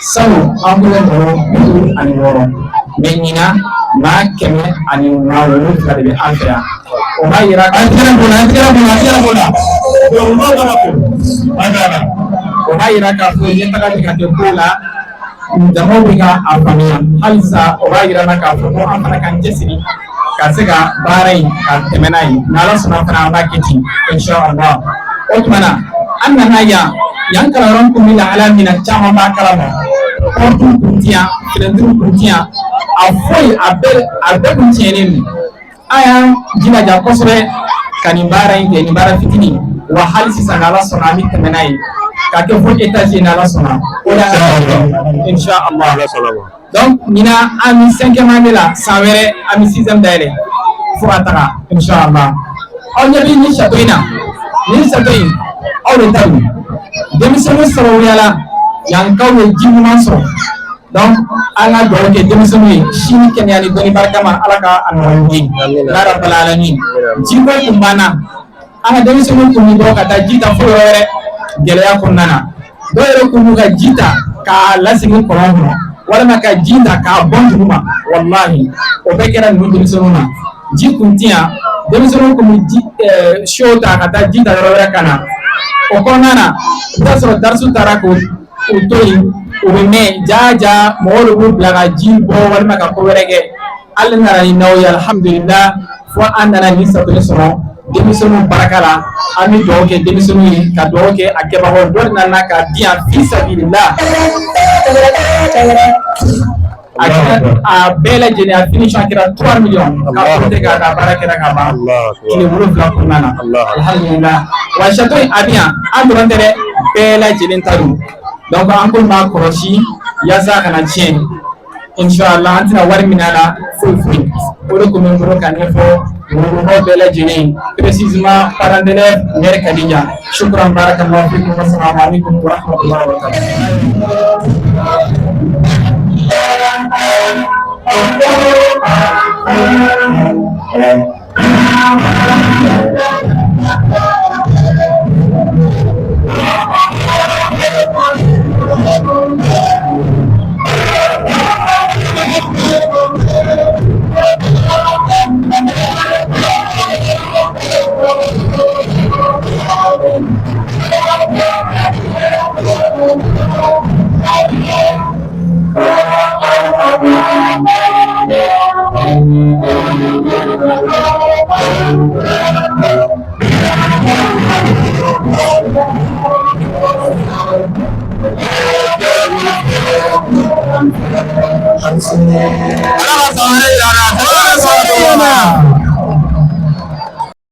salon an bolo mɔgɔ 56, mais ɲinan maa 170 de bɛ an fɛ yan. O b'a yira An tɛgɛrɛ b'o la, an tɛgɛrɛ b'o la, an tɛgɛrɛ b'o la. Donc, n'o kana ko, an kana. O b'a yira k'a fɔ ɲɛtaga bɛ ka kɛ ko la, jamaw bɛ ka a faamuya halisa. O b'a yira n na k'a fɔ ko an fana k'an cɛsiri ka se ka baara in ka tɛmɛ n'a ye. N'Ala sɔnna fana, an b'a kɛ ten, inshallah. O tuma na, an nana yan, yan kalanyɔrɔ kun bɛ lahala min na, caman b'a kalama. Porte kun ti yan, fenêtre kun ti yan, a foyi, a bɛɛ kun tiɲɛnen don. An y'an jilaja kosɛbɛ ka nin baara in kɛ, nin baara fitinin wa. Hali sisan, n'Ala sɔnna, an bɛ tɛmɛ n'a ye ka kɛ fo étage ye, n'Ala sɔnna. O de y'a inshallah. Donc ɲinan an bɛ cinquième année la, san wɛrɛ an bɛ sixième dayɛlɛ fo ka taga, inshallah. Aw ɲɛ bɛ nin château in na, nin château in, aw de ta don. Denmisɛnninw sababuya la, yankaw ye ji ɲuman sɔrɔ. Donc an ka dugawu kɛ denmisɛnninw ye sini, kɛnɛya ni dɔnni barika ma, Ala ka a nɔgɔya u ye, ya rabbal alamin. Jiko kun banna. An ka denmisɛnninw kun bɛ bɔ ka taa ji ta fo yɔrɔ wɛrɛ, gɛlɛya kɔnɔna na. Dɔw yɛrɛ kun b'u ka ji ta k'a lasegin kɔlɔn kɔnɔ, walima ka ji ta k'a bɔn duguma. Walahi, o bɛɛ kɛra ninnu denmisɛnninw na. Ji kun ti yan, denmisɛnninw kun bɛ ji seau ta ka taa ji ta yɔrɔ wɛrɛ ka na. O kɔnɔna na, i bɛ taa sɔrɔ darisu taara k'o u to yen, u bɛ mɛn jaa jaa, mɔgɔw de b'u bila ka ji bɔ walima ka ko wɛrɛ kɛ. Hali nana ni n'aw ye, alhamdulillah, fo an nana nin safunɛ sɔrɔ denmisɛnninw baraka la. An bɛ dugawu kɛ denmisɛnninw ye, ka dugawu kɛ a kɛbagaw. Dɔ nana ka di yan fi sabilillah. A kɛra a bɛɛ lajɛlen, a finition a kɛra 3 millions ka porter k'a ka baara kɛra ka ban tile 7 kɔnɔna na, alhamdulillah. Wa château in, a bɛ yan, an dɔrɔn tɛ dɛ, bɛɛ lajɛlen ta don. Donc an kɔni b'a kɔlɔsi yaasa a kana tiɲɛ, inshallah. An tɛna wari minɛ a la foyi foyi. O de tun bɛ n bolo ka ɲɛfɔ Worodugukaw bɛɛ lajɛlen, précisément parents d'élèves Mère Khadija. Shukran, barakallahu fikum, wa assalamu alaikum wa rahmatullahi wa barakatuh.